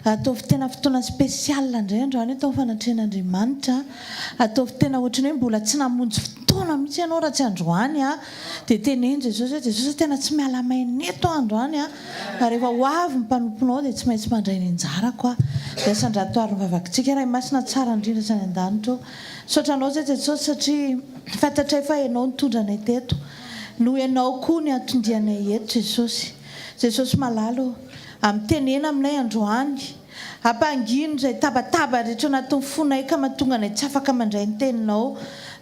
Ataovy tena fotoana spécial indray androany eto amin'ny fanatrehan'Andriamanitra. Ataovy tena ohatran'ny hoe mbola tsy namonjy fotoana mihitsy ianao raha tsy androany. Dia teneno Jesosy hoe, Jesosy tena tsy miala maina eto aho androany fa rehefa ho avy ny mpanomponao dia tsy maintsy mandray ny anjarako aho. Dia asandrato ary ny vavakitsika. Ray Masina tsara indrindra izay any an-danitra ô. Misaotra Anao izay Jesosy satria fantatray fa Ianao nitondra anay teto. Noho Ianao koa ny anton-dianay eto Jesosy. Jesosy malala ô, mitenena aminay androany, ampangino izay tabataba rehetra anatin'ny fonay ka mahatonga anay tsy afaka mandray ny teninao,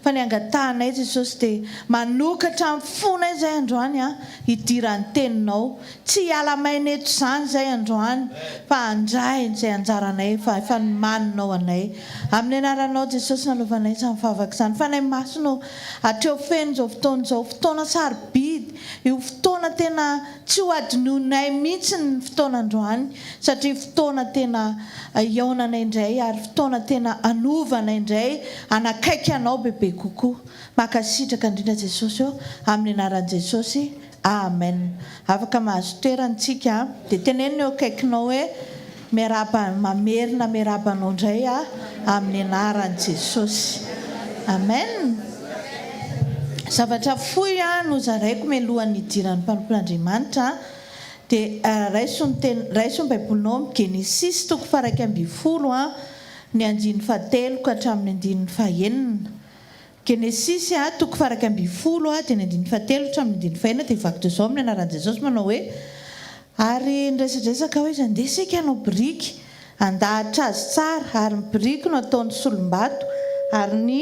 fa ny angatahanay Jesosy dia manokatra ny fonay izay androany an, hidiran'ny teninao, tsy hiala maina eto izany izay androany fa handray izay anjaranay efa efa nomaninao anay. Amin'ny anaranao Jesosy nanaovanay izany vavaka izany. Fanahy Masina ô, hatreo feno izao fotoana izao, fotoana sarobidy, Io fotoana tena tsy ho adinoinay mihitsy ny fotoana androany satria fotoana tena hihaonanay indray ary fotoana tena hanovanay indray hanakaiky Anao bebe kokoa. Mankasitraka indrindra Jesosy ô, amin'ny anaran'i Jesosy, Amen. Afaka mahazo toerana tsika dia teneno ny eo akaikinao hoe Miarahaba mamerina miarahaba anao indray aho amin'ny anaran'i Jesosy. Amen. Zavatra fohy no zaraiko mialohan'ny hidiran'ny mpanompon'Andriamanitra dia raiso ny teny raiso ny baibolinao amin'ny Genesisy toko faha 11 ny andininy fahatelo ka hatramin'ny andininy fahenina. Genesisy toko faha 11 dia ny andininy fahatelo hatramin'ny andininy fahenina dia vaky toy izao amin'ny anaran'i Jesosy manao hoe, Ary niresadresaka hoe izy, Andeha isika hanao biriky, handahatra azy tsara, ary ny biriky no hataony solom-bato, ary ny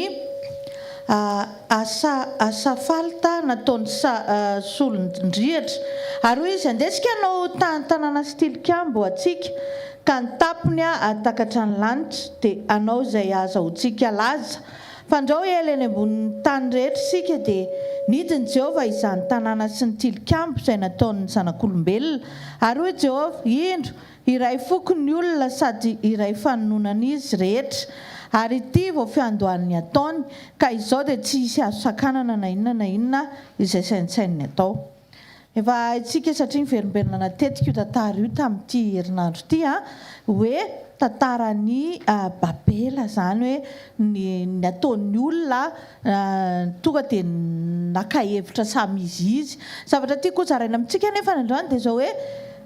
asa asafalta nataony sa solon-drihatra. Ary hoy izy, Andeha isika hanao tanàna sy tilikambo ho antsika, ka ny tampony hahatakatra ny lanitra, dia hanao izay hahazahoantsika laza. Fandrao ela eny ambonin'ny tany rehetra isika, dia nidin'i Jehovah izany tanàna sy ny tilikambo izay nataon'ny zanak'olombelona. Ary hoy Jehovah, Indro, iray foko ny olona sady iray fanononana izy rehetra, ary ity vao fiandohan'ny ataony, ka izao dia tsy hisy azo sakanana na inona na inona izay saintsaininy atao. Efa haintsika satria niverimberina natetika io tantara io tamin'ity herinandro ity hoe tantaran'i Babela izany hoe ny ny ataon'ny olona tonga dia naka hevitra samy izy izy. Zavatra tiako hozaraina amintsika anefa ny androany dia izao hoe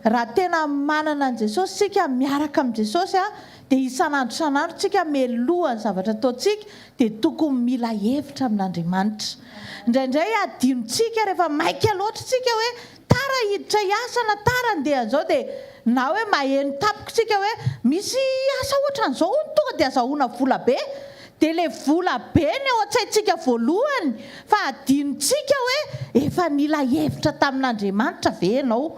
raha tena manana an'i Jesosy isika, miaraka amin'i Jesosy dia isan'andro isan'andro isika mialohan'ny zavatra ataontsika dia tokony mila hevitra amin'Andriamanitra. Indraindray adinontsika rehefa maika loatra isika hoe tara hiditra hiasa na tara handeha an'izao dia na hoe maheno tampoka isika hoe misy asa ohatran'izao hono tonga dia azahoana vola be dia ilay vola be ny ao an-tsaintsika voalohany fa adinontsika hoe efa nila hevitra tamin'Andriamanitra ve ianao.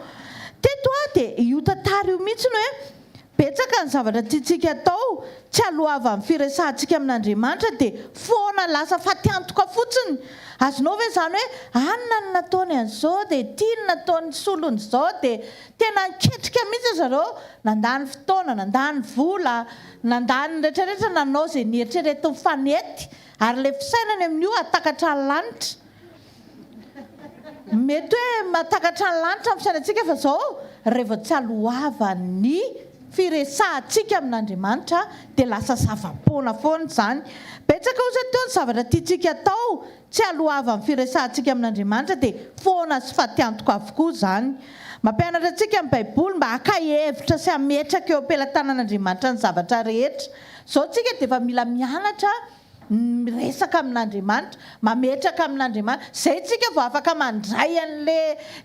Teto aho dia io tantara io mihitsy no hoe Betsaka ny zavatra tiantsika atao, tsy aloavan'ny firesahantsika amin'Andriamanitra dia foana lasa fatiantoka fotsiny. Azonao ve izany hoe anona no nataony an'izao dia ity no nataony solon'izao dia tena niketrika mihitsy ry zareo, nandany fotoana, nandany vola, nandany ny rehetrarehetra nanao izay nieritreretiny fa nety ary ilay fisainany amin'io hahatakatra ny lanitra. Mety hoe mahatakatra ny lanitra ny fisainantsika fa izao, rehefa tsy aloavan'ny firesahantsika amin'Andriamanitra dia lasa zava-poana foana izany. Betsaka osa teo ny zavatra tiantsika atao, tsy aloavan'ny firesahantsika amin'Andriamanitra dia foana sy fatiantoka avokoa izany. Mampianatra antsika ny Baiboly mba haka hevitra sy hametraka eo am-pelatanan'Andriamanitra ny zavatra rehetra. Izao tsika dia efa mila mianatra miresaka amin'Andriamanitra, mametraka amin'Andriamanitra, zay tsika vao afaka mandray an'le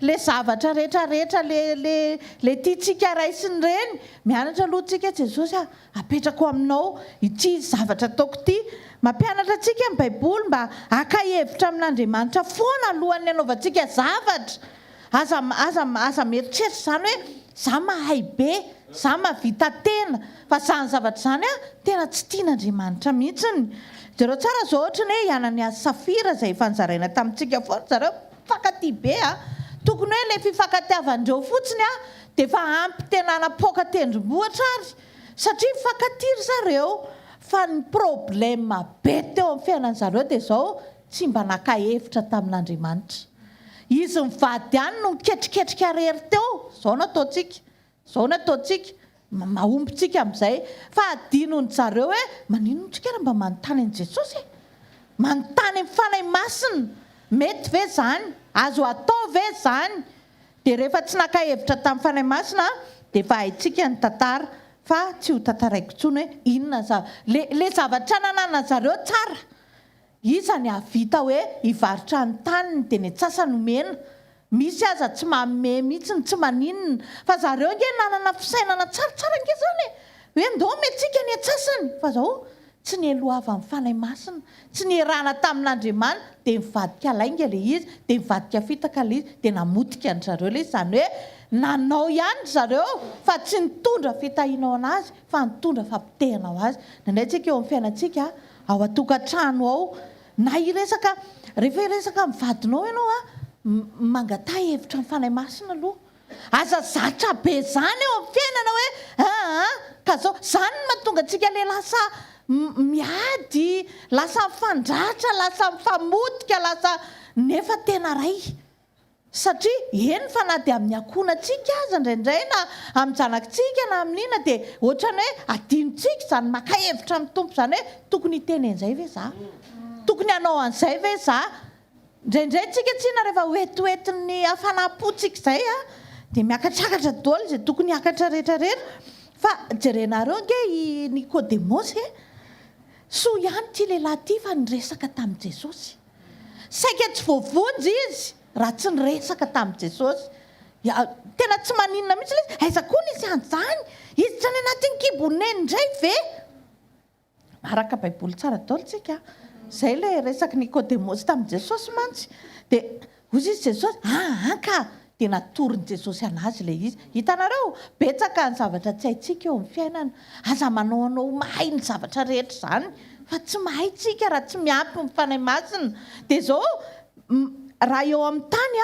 le zavatra rehetra rehetra le le le tiantsika raisina ireny, mianatra aloha tsika Jesosy a, apetrako aminao ity zavatra ataoko ity, mampianatra antsika ny baiboly mba haka hevitra amin'Andriamanitra foana alohan'ny hanaovantsika zavatra, Aza aza aza mieritreritra izany hoe za mahay be, za mahavita tena, fa izany zavatra izany an, tena tsy tian'Andriamanitra mihitsiny. Jereo tsara izao ohatra ny hoe i Anania sy Safira izay efa nozaraina tamintsika foana zareo mifankatia be an, tokony hoe ilay fifankatiavan-dreo fotsiny an dia efa ampy tena hanapoaka tendrombohitra ary satria mifankatia ry zareo, fa ny problème be teo amin'ny fiainan-zareo dia izao tsy mba naka hevitra tamin'Andriamanitra. Izy mivady ihany no niketriketrika rery teo, zao no ataontsika, zao no ataontsika. Mahomby tsika amin'izay. Fa adinon'ny zareo hoe maninona tsika raha mba manontany an'i Jesosy e? Manontany amin'ny Fanahy Masina. Mety ve izany? Azo atao ve izany? Dia rehefa tsy naka hevitra tamin'ny Fanahy Masina dia efa haintsika ny tantara fa tsy ho tantaraiko intsony hoe inona ny zava, le le zavatra nananan'ny zareo tsara. Iza ny hahavita hoe hivarotra ny taniny dia ny antsasany omena? Misy aza tsy manome mihitsy ny tsy maninona. Fa zareo ange nanana fisainana tsaratsara ange zany e! Hoe ndao omentsika ny antsasany. Fa zao tsy nielohavan'ny Fanahy Masina, tsy nierahana tamin'Andriamanitra dia nivadika lainga ilay izy, dia nivadika fitaka ilay izy, dia namotika an-dry zareo ilay izy. Izany hoe nanao ihany ry zareo fa tsy nitondra fitahiana ho an'azy fa nitondra fampotehana ho azy. Indraindray tsika eo amin'ny fiainantsika ao an-tokantrano ao, na hiresaka, rehefa hiresaka amin'ny vadinao ianao an, mangataha hevitra amin'ny Fanahy Masina aloha. Aza zatra be zany eo amin'ny fiainana hoe aa ka zao, zany no mahatonga antsika le lasa miady, lasa mifandratra, lasa mifamotika, lasa, nefa tena ray. Satria eny fa na dia amin'ny ankohonantsika aza indraindray na amin'ny zanakitsika na amin'ny inona dia ohatran'ny hoe adinontsika izany maka hevitra amin'ny Tompo izany hoe tokony hiteny an'izay ve za? Tokony hanao an'izay ve za? Indraindray tsika tsinona rehefa hoentihoentin'ny hafanam-pontsika izay dia miakatrakatra daholo izay tokony hiakatra rehetra rehetra. Fa jerenareo ange i Nikodemosy e! Soa ihany ity lehilahy ity fa niresaka tamin'i Jesosy. Saika tsy voavonjy izy raha tsy niresaka tamin'i Jesosy. Tena tsy maninona mihitsy ilay izy. Aiza koa nisy an'izany? Hiditra any anatin'ny kibon'i Neny indray ve? Araka Baiboly tsara daholo tsika. Izay ilay resak'i Nikodemosy tamin'i Jesosy mantsy. Dia hoy izy Jesosy, aa ka! Dia natoron'i Jesosy an'azy ilay izy. Hitanareo? Betsaka ny zavatra tsy haintsika eo amin'ny fiainana. Aza manao anao ho mahay ny zavatra rehetra izany. Fa tsy mahay tsika raha tsy miampy ny Fanahy Masina. Dia izao, raha eo amin'ny tany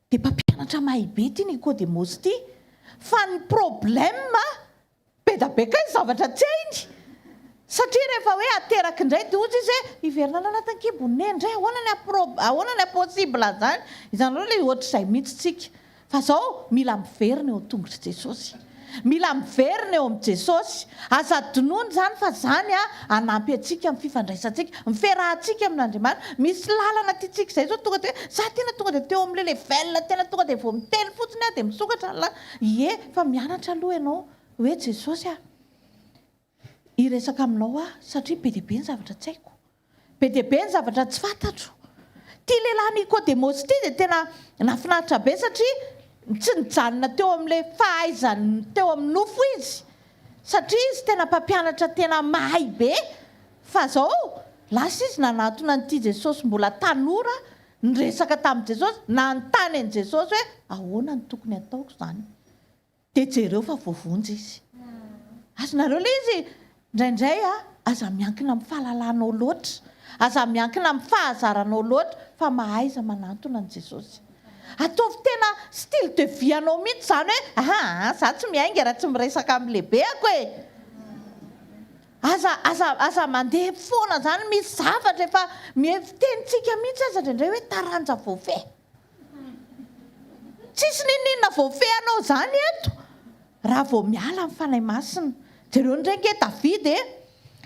dia mpampianatra mahay be ity Nikodemosy ity. Fa ny problème, Be da be kay ny zavatra tsy hainy. Satria rehefa hoe ateraka indray dia hozy izy hoe hiverina any anatin'ny kibon'i Neny indray, ahoana ny haprob, ahoana ny hapossible an'izany? Izany hoe ilay ohatr'izay mihitsy tsika. Fa izao, mila miverina eo an-tongotr'i Jesosy. Mila miverina eo amin'i Jesosy. Aza adinoina izany fa izany hanampy antsika amin'ny fifandraisantsika, ny fiarahantsika amin'Andriamanitra. Misy lalana tiantsika izay izao tonga dia hoe, za tena tonga dia teo amin'ilay level tena tonga dia vao miteny fotsiny aho dia misokatra ny lalana. Ie, fa mianatra aloha ianao. Hoe Jesosy a, hiresaka aminao aho satria be dia be ny zavatra tsy haiko. Be dia be ny zavatra tsy fantatro. Ity lehilahy Nikodemosy ity dia tena nahafinaritra be satria tsy nijanona teo amin'ilay fahaizany teo amin'ny nofo izy. Satria izy tena mpampianatra tena mahay be. Fa izao, lasa izy nanantona an'ity Jesosy mbola tanora, niresaka tamin'i Jesosy, nanontany an'i Jesosy hoe ahoana no tokony hataoko izany. Dia jereo fa voavonjy izy. Azonareo ilay izy? Indraindray aza miankina amin'ny fahalalanao loatra, aza miankina amin'ny fahazaranao loatra fa mahaiza manantona an'i Jesosy. Ataovy tena style de vie anao mihitsy izany hoe aa za tsy miainga raha tsy miresaka amin'ny lehibehako e! Aza aza aza mandeha foana izany, misy zavatra efa fitenintsika mihitsy aza indraindray hoe taranja voafehy. Tsisy n'inon'inona voafehy anao izany eto raha vao miala ny Fanahy Masina. Jereo indray ange Davida e!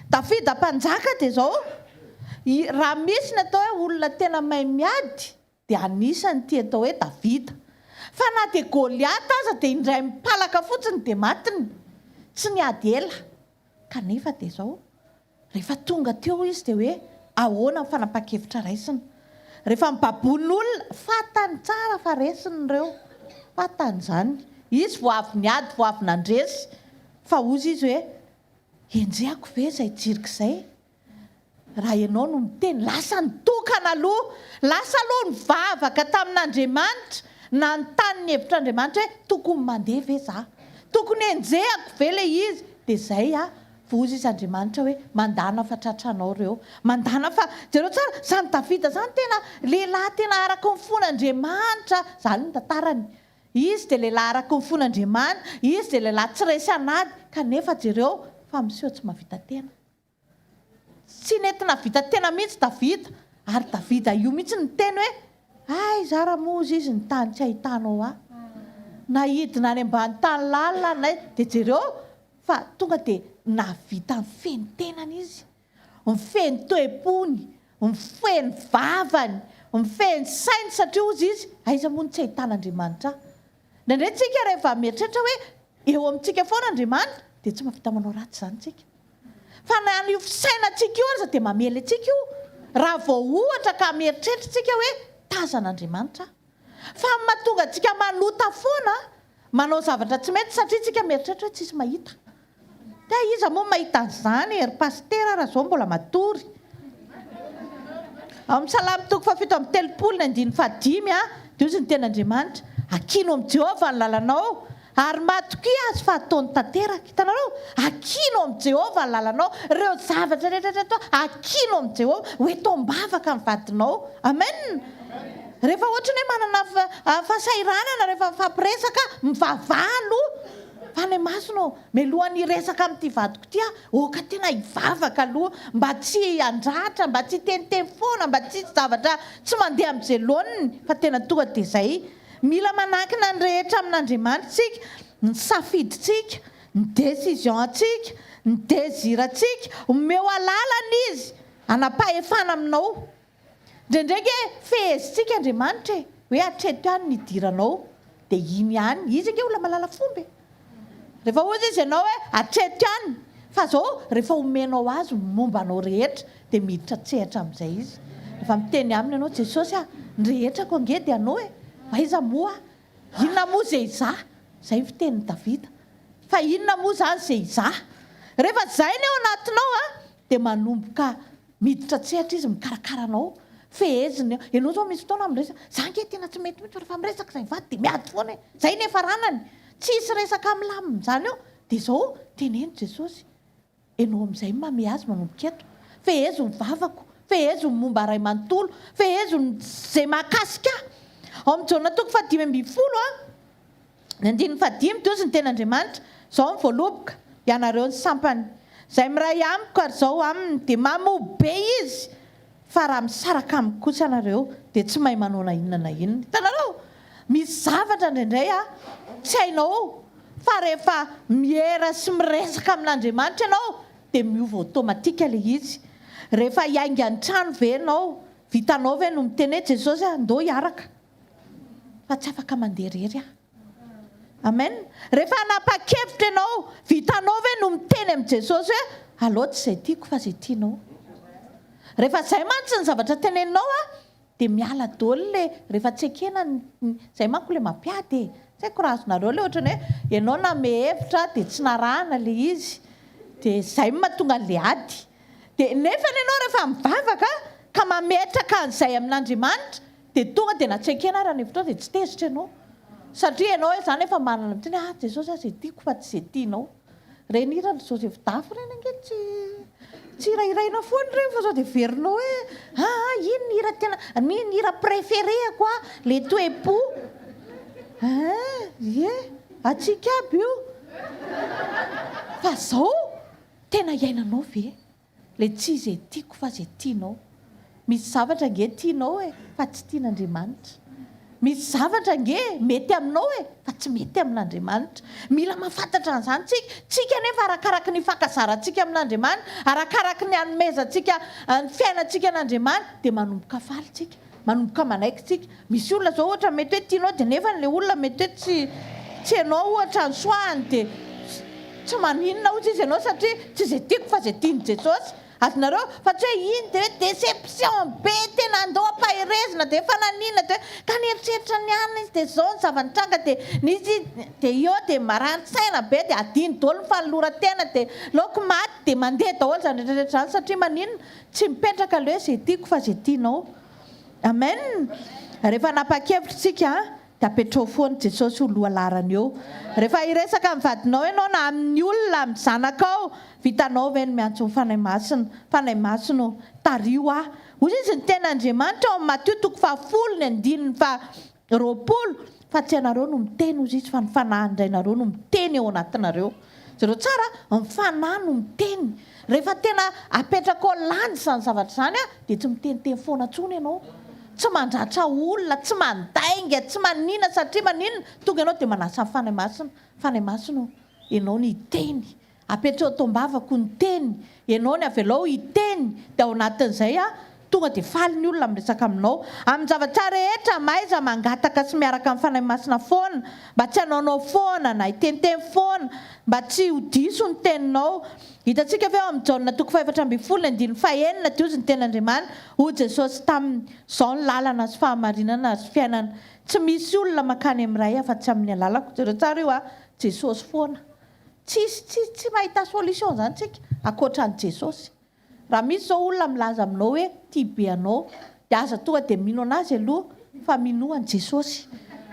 Davida mpanjaka dia izao, raha misy ny atao hoe olona tena mahay miady dia anisany ity atao hoe Davida. Fa na dia Goliata aza dia indray mipalaka fotsiny dia matiny. Tsy niady ela. Kanefa dia izao, Rehefa tonga teo izy dia hoe ahoana ny fanapahan-kevitra raisina. Rehefa mibaboin'olona, fantany tsara fa resiny ireo. Fantany izany. Izy vao avy niady, vao avy nandresy. Fa hozy izy hoe, henjehako ve izay jirika izay? Raha ianao no miteny, lasa nitokana aloha. Lasa aloha nivavaka tamin'Andriamanitra, nanontany ny hevitr'Andriamanitra hoe tokony mandeha ve za? Tokony henjehako ve ilay izy? Dia izay aho Vozy izy Andriamanitra hoe mandana fa tratranao reo. Mandana fa, jereo tsara, zany Davida zany tena lehilahy tena araka ny fon'Andriamanitra, zany ny tantarany. Izy dia lehilahy araka ny fon'Andriamanitra, izy dia lehilahy tsy resy an'ady, kanefa jereo fa miseho tsy mahavita tena. Tsy nety nahavita tena mihitsy Davida, ary Davida io mihitsy niteny hoe, Aiza ara moa hozy izy ny tany tsy ahitanao ahy. Na hidina any ambany tany lalina na, dia jereo. Fa tonga dia nahavita nifehy ny tenany izy, nifehy ny toe-pony, nifehy ny vavany, nifehy ny sainy satria hozy izy, aiza moa no tsy ahitan'Andriamanitra ahy? Indraindray tsika rehefa mieritreritra hoe eo amintsika foana Andriamanitra dia tsy mahavita manao ratsy izany tsika. Fa na io fisainantsika io aza dia mamely antsika io raha vao ohatra ka mieritreritra tsika hoe tazan'Andriamanitra aho. Fa ny mahatonga antsika manota foana, manao zavatra tsy mety satria tsika mieritreritra hoe tsisy mahita. Dia iza moa mahita an'izany e, ry pasitera raha zao mbola matory. Ao amin'ny Salamo toko fahafito amby telopolo ny andininy fahadimy dia hozy ny tenin'Andriamanitra, Ankino amin'i Jehovah ny lalanao, ary matokia azy fa hataony tanteraka. Hitanareo? Ankino amin'i Jehovah ny lalanao. Ireo zavatra rehetra rehetra atao, ankino amin'i Jehovah. Ho eto am-bavaka ny vadinao. Amen! Rehefa ohatry ny hoe manana fahasahiranana rehefa mifampiresaka, mivavaha aloha. Fanahy Masina ô, mialohan'ny hiresaka amin'ity vadiko ity aho, aoka tena hivavaka aloha mba tsy handratra, mba tsy hiteniteny foana, mba tsy hisy zavatra tsy mandeha amin'izay laoniny fa tena tonga dia izay. Mila manankina ny rehetra amin'Andriamanitra isika, ny safidintsika, ny décision-ntsika, ny désir-ntsika, omeo alalana Izy hanam-pahefana aminao. Indraindray ange fehezintsika Andriamanitra e, hoe hatreto ihany ny hidiranao dia iny ihany, izy ange olona mahalala fomba e. Rehefa hozy izy ianao hoe hatreto ihany, fa zao rehefa omenao azy ny momba anao rehetra dia miditra an-tsehatra amin'izay izy. Rehefa miteny aminy ianao, Jesosy a, ny rehetrako ange dia anao e, fa aiza moa aho? Inona moa izay izaho? Izay ny fitenin'i Davida. Fa inona moa izany izay izaho? Rehefa izay ny ao anatinao a, dia manomboka Miditra an-tsehatra izy mikarakara anao, feheziny eo. Ianao izao misy fotoana miresaka, za ange tena tsy mety mihitsy fa rehefa miresaka izay mivady dia miady foana e! Izay no hiafaranany. Tsy hisy resaka milamina izany eo. Dia izao, teneno Jesosy, ianao amin'izay no mamehy azy manomboka eto. Fehezo ny vavako, fehezo ny momba ray manontolo, fehezo ny izay mahakasika ahy. Ao amin'ny Jaona toko fahadimy ambin'ny folo, Ny andininy fahadimy dia hozy ny tenin'Andriamanitra, Izao ny voaloboka, ianareo ny sampany. Izay miray amiko ary izao aminy dia mamoa be izy, fa raha misaraka amiko kosa ianareo dia tsy mahay manao na inona na inona. Hitanareo? Misy zavatra indraindray tsy hainao, fa rehefa miera sy miresaka amin'Andriamanitra ianao dia miova automatique ilay izy. Rehefa hiainga ny trano ve ianao, vitanao ve no miteny hoe Jesosy a, ndao hiaraka? fa tsy afaka mandeha irery aho. Amen. Rehefa hanapa-kevitra ianao, vitanao ve no miteny amin'i Jesosy hoe, aleo tsy izay tiako fa izay tianao. Rehefa izay mantsy ny zavatra teneninao a, dia miala daholo le rehefa tsy ekena ny, izay manko le mampiady e. Tsy haiko raha azonareo le ohatran'ny hoe ianao nanome hevitra dia tsy narahana le izy, dia izay no mahatonga an'le ady. Dia nefany ianao rehefa mivavaka ka mametraka an'izay amin'Andriamanitra, Dia tonga dia na tsy ekena ara ny hevitrao dia tsy tezitra ianao. Satria ianao hoe zany efa manana miteny hoe ah Jesosy ah zay tiako fa tsy zay tianao. Ireny hiran'i Joseph Dafy ireny ange tsy tsy hirahiraina foana ireny fa sao dia heverinao hoe ah iny ny hira tena ny ny hira préféré-ko ah le toe-po. Ah ie antsika aby io. Fa zao tena iainanao ve? Le tsy ze tiako fa ze tianao. Misy zavatra ange tianao e, fa tsy tian'Andriamanitra. Misy zavatra ange mety aminao e, fa tsy mety amin'Andriamanitra. Mila mahafantatra an'izany tsika. Tsika anefa arakaraky ny ifankazarantsika amin'Andriamanitra, arakaraky ny anomezantsika ny fiainantsika an'Andriamanitra dia manomboka faly tsika. Manomboka manaiky tsika. Misy olona zao ohatra mety hoe tianao dia nefa le olona mety hoe tsy tsy ianao ohatra ny choix-ny dia tsy maninona ozy izy ianao satria tsy izay tiako fa izay tian'i Jesosy. Azonareo? Fa tsy hoe iny dia hoe déception be tena andao ampaherezina dia efa naninona dia hoe ka nieritreritra ny anona izy dia izao ny zava-nitranga dia nisy dia eo dia marary saina be dia adino daholo ny fanoloran-tena dia laoko maty dia mandeha daholo izany rehetra rehetra izany satria maninona? Tsy mipetraka le hoe izay tiako fa izay tianao. Amen! Rehefa hanapa-kevitra isika dia apetraho foana Jesosy ho lohalaharana eo. Rehefa hiresaka amin'ny vadinao ianao na amin'ny olona, amin'ny zanakao, vitanao ve ny miantso ny Fanahy Masina? Fanahy Masina ô, tariho aho. Hoy izy ny tenin'Andriamanitra ao amin'ny Matio toko fahafolo ny andininy faha 20, fa tsy ianareo no miteny hozy izy fa ny fanahin-dRainareo no miteny ao anatinareo. Jereo tsara, ny fanahy no miteny. Rehefa tena apetrakao lanja izany zavatra izany dia tsy miteniteny foana intsony ianao. Tsy mandratra olona, tsy mandainga, tsy maninona satria maninona? Tonga ianao dia manasa ny Fanahy Masina. Fanahy Masina ô, ianao no hiteny. Apetraho ato am-bavako ny teny, ianao ny avelao hiteny, dia ao anatin'izay aho, tonga dia faly ny olona miresaka aminao. Amin'ny zavatra rehetra, mahaiza mangataka sy miaraka amin'ny Fanahy Masina foana, mba tsy hanaonao foana na hiteniteny foana, mba tsy ho diso ny teninao. Hitantsika ve ao amin'ny Jaona toko faha-14 ny andininy fahenina dia hozy ny tenin'Andriamanitra, hoy Jesosy taminy, Izao ny lalana sy fahamarinana ary fiainana. Tsy misy olona mankany amin'ny Ray afa-tsy amin'ny alalako. Jereo tsara io a! Jesosy foana. Tsisy tsy tsy mahita solution zany tsika ankoatra an'i Jesosy. Raha misy zao olona milaza aminao hoe tia be anao dia aza tonga dia mino anazy aloha fa minoa an'i Jesosy.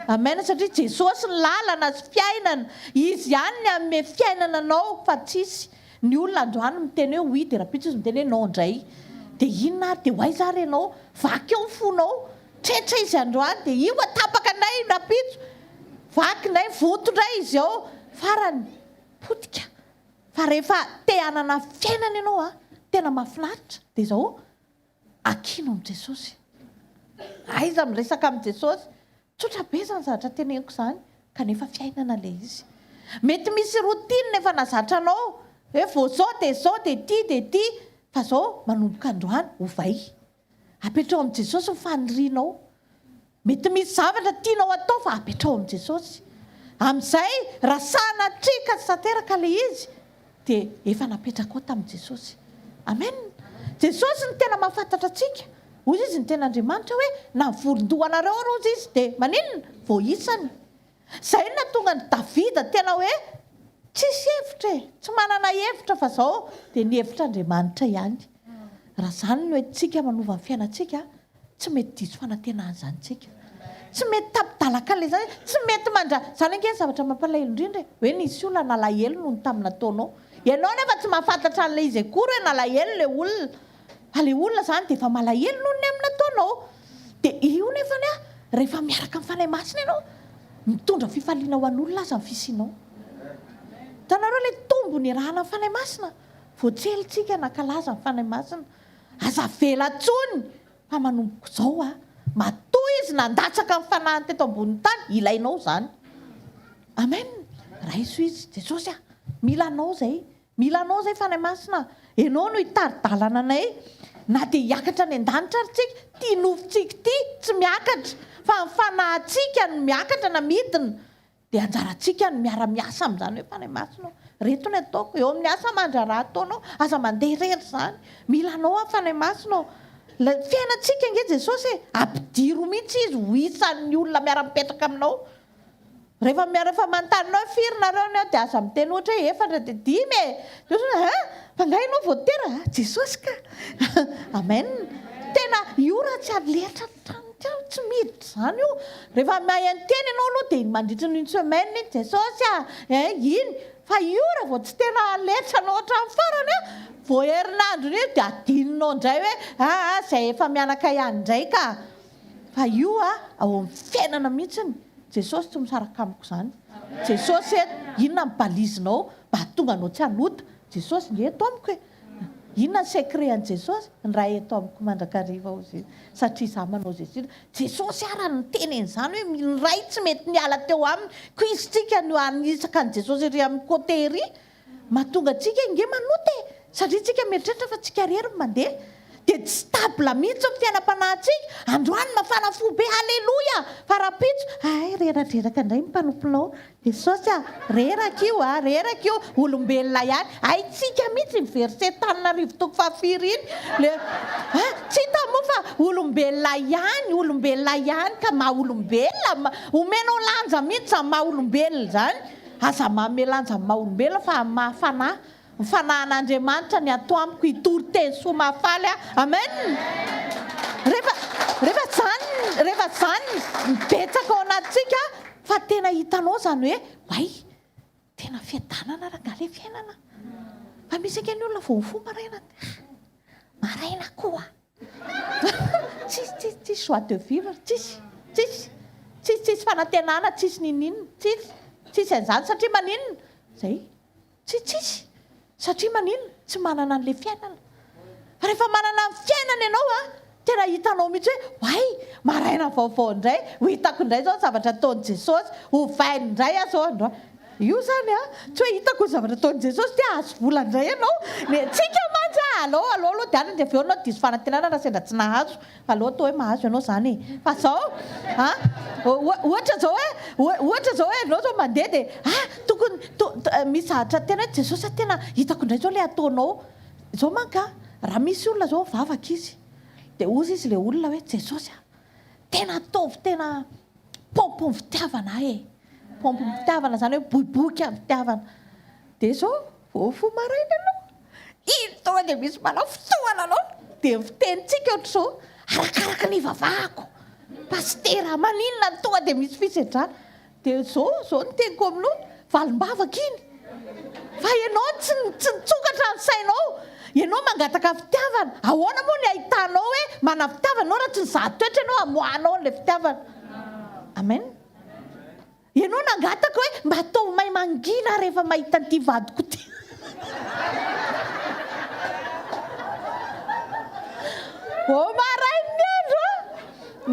Amen satria Jesosy ny lalana sy fiainana, Izy ihany ny hanome fiainana anao fa tsisy ny olona androany miteny hoe oui dia rahampitso izy miteny hoe non indray. Dia inona ary dia ho aiza ary ianao? Vaky eo ny fonao. Tretra izy androany dia io tapaka indray rahampitso. Vaky indray, vonto indray izy ao, farany potika. Fa rehefa te hanana fiainana ianao a, tena mahafinaritra, dia izao, ankino amin'i Jesosy. Aiza miresaka amin'i Jesosy? Tsotra be izany zavatra teneniko izany, kanefa fiainana ilay izy. Mety misy routine efa nazatra anao, hoe vao izao dia izao dia ity dia ity, fa izao manomboka androany, ovay. Apetraho amin'i Jesosy ny fanirianao. Mety misy zavatra tianao atao fa apetraho amin'i Jesosy. Amin'izay, raha sanatria ka tsy tanteraka ilay izy, dia efa napetrakao tamin'i Jesosy. Amen! Jesosy no tena mahafantatra antsika. Hoy izy ny tenin'Andriamanitra hoe, na ny volon-dohanareo ary hozy izy dia maninona? Voaisany. Izay no nahatonga an'i Davida tena hoe tsisy hevitra e, tsy manana hevitra fa izao dia ny hevitr'Andriamanitra ihany. Raha izany no entintsika manova ny fiainantsika, tsy mety diso fanantenana izany tsika. Tsy mety tapi-dalakala izany, tsy mety mandra, izany ange ny zavatra mampalahelo indrindra e, hoe nisy olona nalahelo noho ny tamin'ny nataonao. Ianao nefa tsy mahafantatra an'ilay izy akory hoe nalahelo ilay olona. Fa ilay olona izany dia efa malahelo noho ny amin'ny nataonao. Dia io nefany an, rehefa miaraka amin'ny Fanahy Masina ianao, mitondra fifaliana ho an'olona aza ny fisianao. Hitanareo ilay tombony iarahana amin'ny Fanahy Masina? Vao tsy ela isika nankalaza ny Fanahy Masina. Aza avela intsony fa manomboka izao an, matoa Izy nandatsaka ny Fanahiny teto ambonin'ny tany, ilainao izany. Amen. Raiso Izy. Jesosy a, mila Anao izay. Mila anao izay Fanahy Masina, Ianao no hitari-dalana anay na dia hiakatra any an-danitra ary tsika, ity nofontsika ity tsy miakatra fa ny fanahintsika no miakatra na midina, dia anjarantsika no miara-miasa amin'izany hoe Fanahy Masina ô, ireto ny ataoko, eo amin'ny asa aman-draharaha ataonao, aza mandeha irery izany, mila anao aho Fanahy Masina ô, ilay fiainantsika ange Jesosy e, ampidiro mihitsy Izy ho isan'ny olona miara-mipetraka aminao. Rehefa rehefa manontany anao hoe firy nareo ny ao dia aza miteny ohatra hoe efatra dia dimy e! Dia ohatran'ny hoe hein! Fa angaha ianao vao teraka? Ah Jesosy ka! Amen! Tena io raha tsy aletra hatrany tsy miditra izany io. Rehefa mahay miteny ianao aloha dia mandritra ny une semaine iny Jesosy ah! Hein! Iny! Fa io raha vao tsy tena aletranao hatramin'ny farany an! Vao herinandro iny dia adinonao indray hoe aa izay efa mianaka ihany indray ka! Fa io a, ao amin'ny fiainana mihitsiny, Jesosy tsy misaraka amiko izany. Jesosy eto, inona ny balizinao mba hahatonga anao tsy hanota? Jesosy nge eto amiko e. Inona ny secret an'i Jesosy? Ny Ray eto amiko mandrakariva hozy izy, satria izaho manao izay sitrany. Jesosy ara no niteny an'izany hoe ny Ray tsy mety miala teo aminy. Koa izy tsika no hanisaka an'i Jesosy ery amin'ny côté ery. Mahatonga antsika ange manota e! Satria tsika mieritreritra fa tsika irery no mandeha. Dia tsy stable mihitsy ny fiainam-panahintsika. Androany mafana fo be, Aleloia! Fa rahampitso, hay reradreraka indray ny mpanomponao. Jesosy a! Reraka io a! Reraka io! Olombelona ihany. Haintsika mihitsy iny verset Tananarivo toko fahafiry iny. Le, a! Tsy hita moa fa olombelona ihany, olombelona ihany ka maha olombelona. Omenao lanja mihitsy izany maha olombelona izany. Aza manome lanja amin'ny maha olombelona fa amin'ny maha fanahy. Ny fanahin'Andriamanitra ny ato amiko hitory teny soa mahafaly aho. Amen! Rehefa rehefa zany rehefa zany ny betsaka ao anatintsika fa tena hitanao zany hoe way tena fiadanana rangahy le fiainana. Fa misy ange ny olona vao mifoha maraina dia maraina koa. Tsisy tsisy tsisy joie de vivre tsisy tsisy tsisy tsisy fanantenana tsisy ninoninona tsisy tsisy an'izany satria maninona zay tsy tsisy satria maninona tsy manana an'le fiainana fa rehefa manana ny fiainana ianao a tena hitanao mihitsy hoe way maraina vaovao indray ho hitako indray zao ny zavatra ataon'i Jesosy hovainy indray aho zao androany. Io zany a, tsy hoe hitako ny zavatra ataon'i Jesosy dia hahazo vola indray ianao. Ny antsika mantsy a, alao alao aloha dia any dia avy eo ianao diso fanantenana raha sendra tsy nahazo. Aleo atao hoe mahazo ianao izany e. Fa zao a, ohatra zao hoe, ohatra zao hoe ianao zao mandeha dia ah tokony, misy zavatra tena hoe Jesosy a tena hitako indray zao ilay ataonao. Izao manko a, raha misy olona zao mivavaka izy, dia hozy izy ilay olona hoe Jesosy a, tena ataovy tena paompin'ny fitiavana ahy e. Paompin'ny fitiavana izany hoe boiboika ny fitiavana. Dia izao, vao mifoha maraina ianao, iny tonga dia misy manao fotoana anao, dia ny fitenintsika ohatr'izao, arakaraka ny ivavahako, pasitera, maninona no tonga dia misy fisedrana. Dia izao, izao ny teniko aminao, valim-bavaka iny. Fa ianao tsy tsy nitsokatra ny sainao. Ianao mangataka fitiavana. Ahoana moa ny ahitanao hoe manana fitiavana ianao raha tsy nizaha toetra ianao hamoahanao an'ilay fitiavana. Amen. Ianao nangataka hoe mba ataovy mahay mangina aho rehefa mahita an'ity vadiko ity. Vao marain'ny andro an!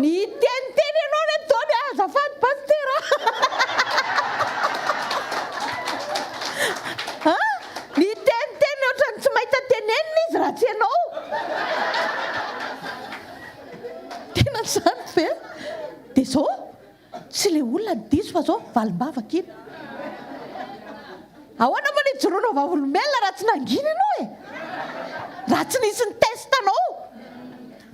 Niteniteny ianao re Tony a! Azafady Pasitera a! Niteniteny ohatran'ny tsy mahita tenenina izy raha tsy ianao. Tena izany ve? Dia izao, tsy ilay olona no diso fa izao valim-bavaka iny. Ahoana moa no hijoroanao vavolombelona raha tsy nangina ianao e? Raha tsy nisy ni-test anao?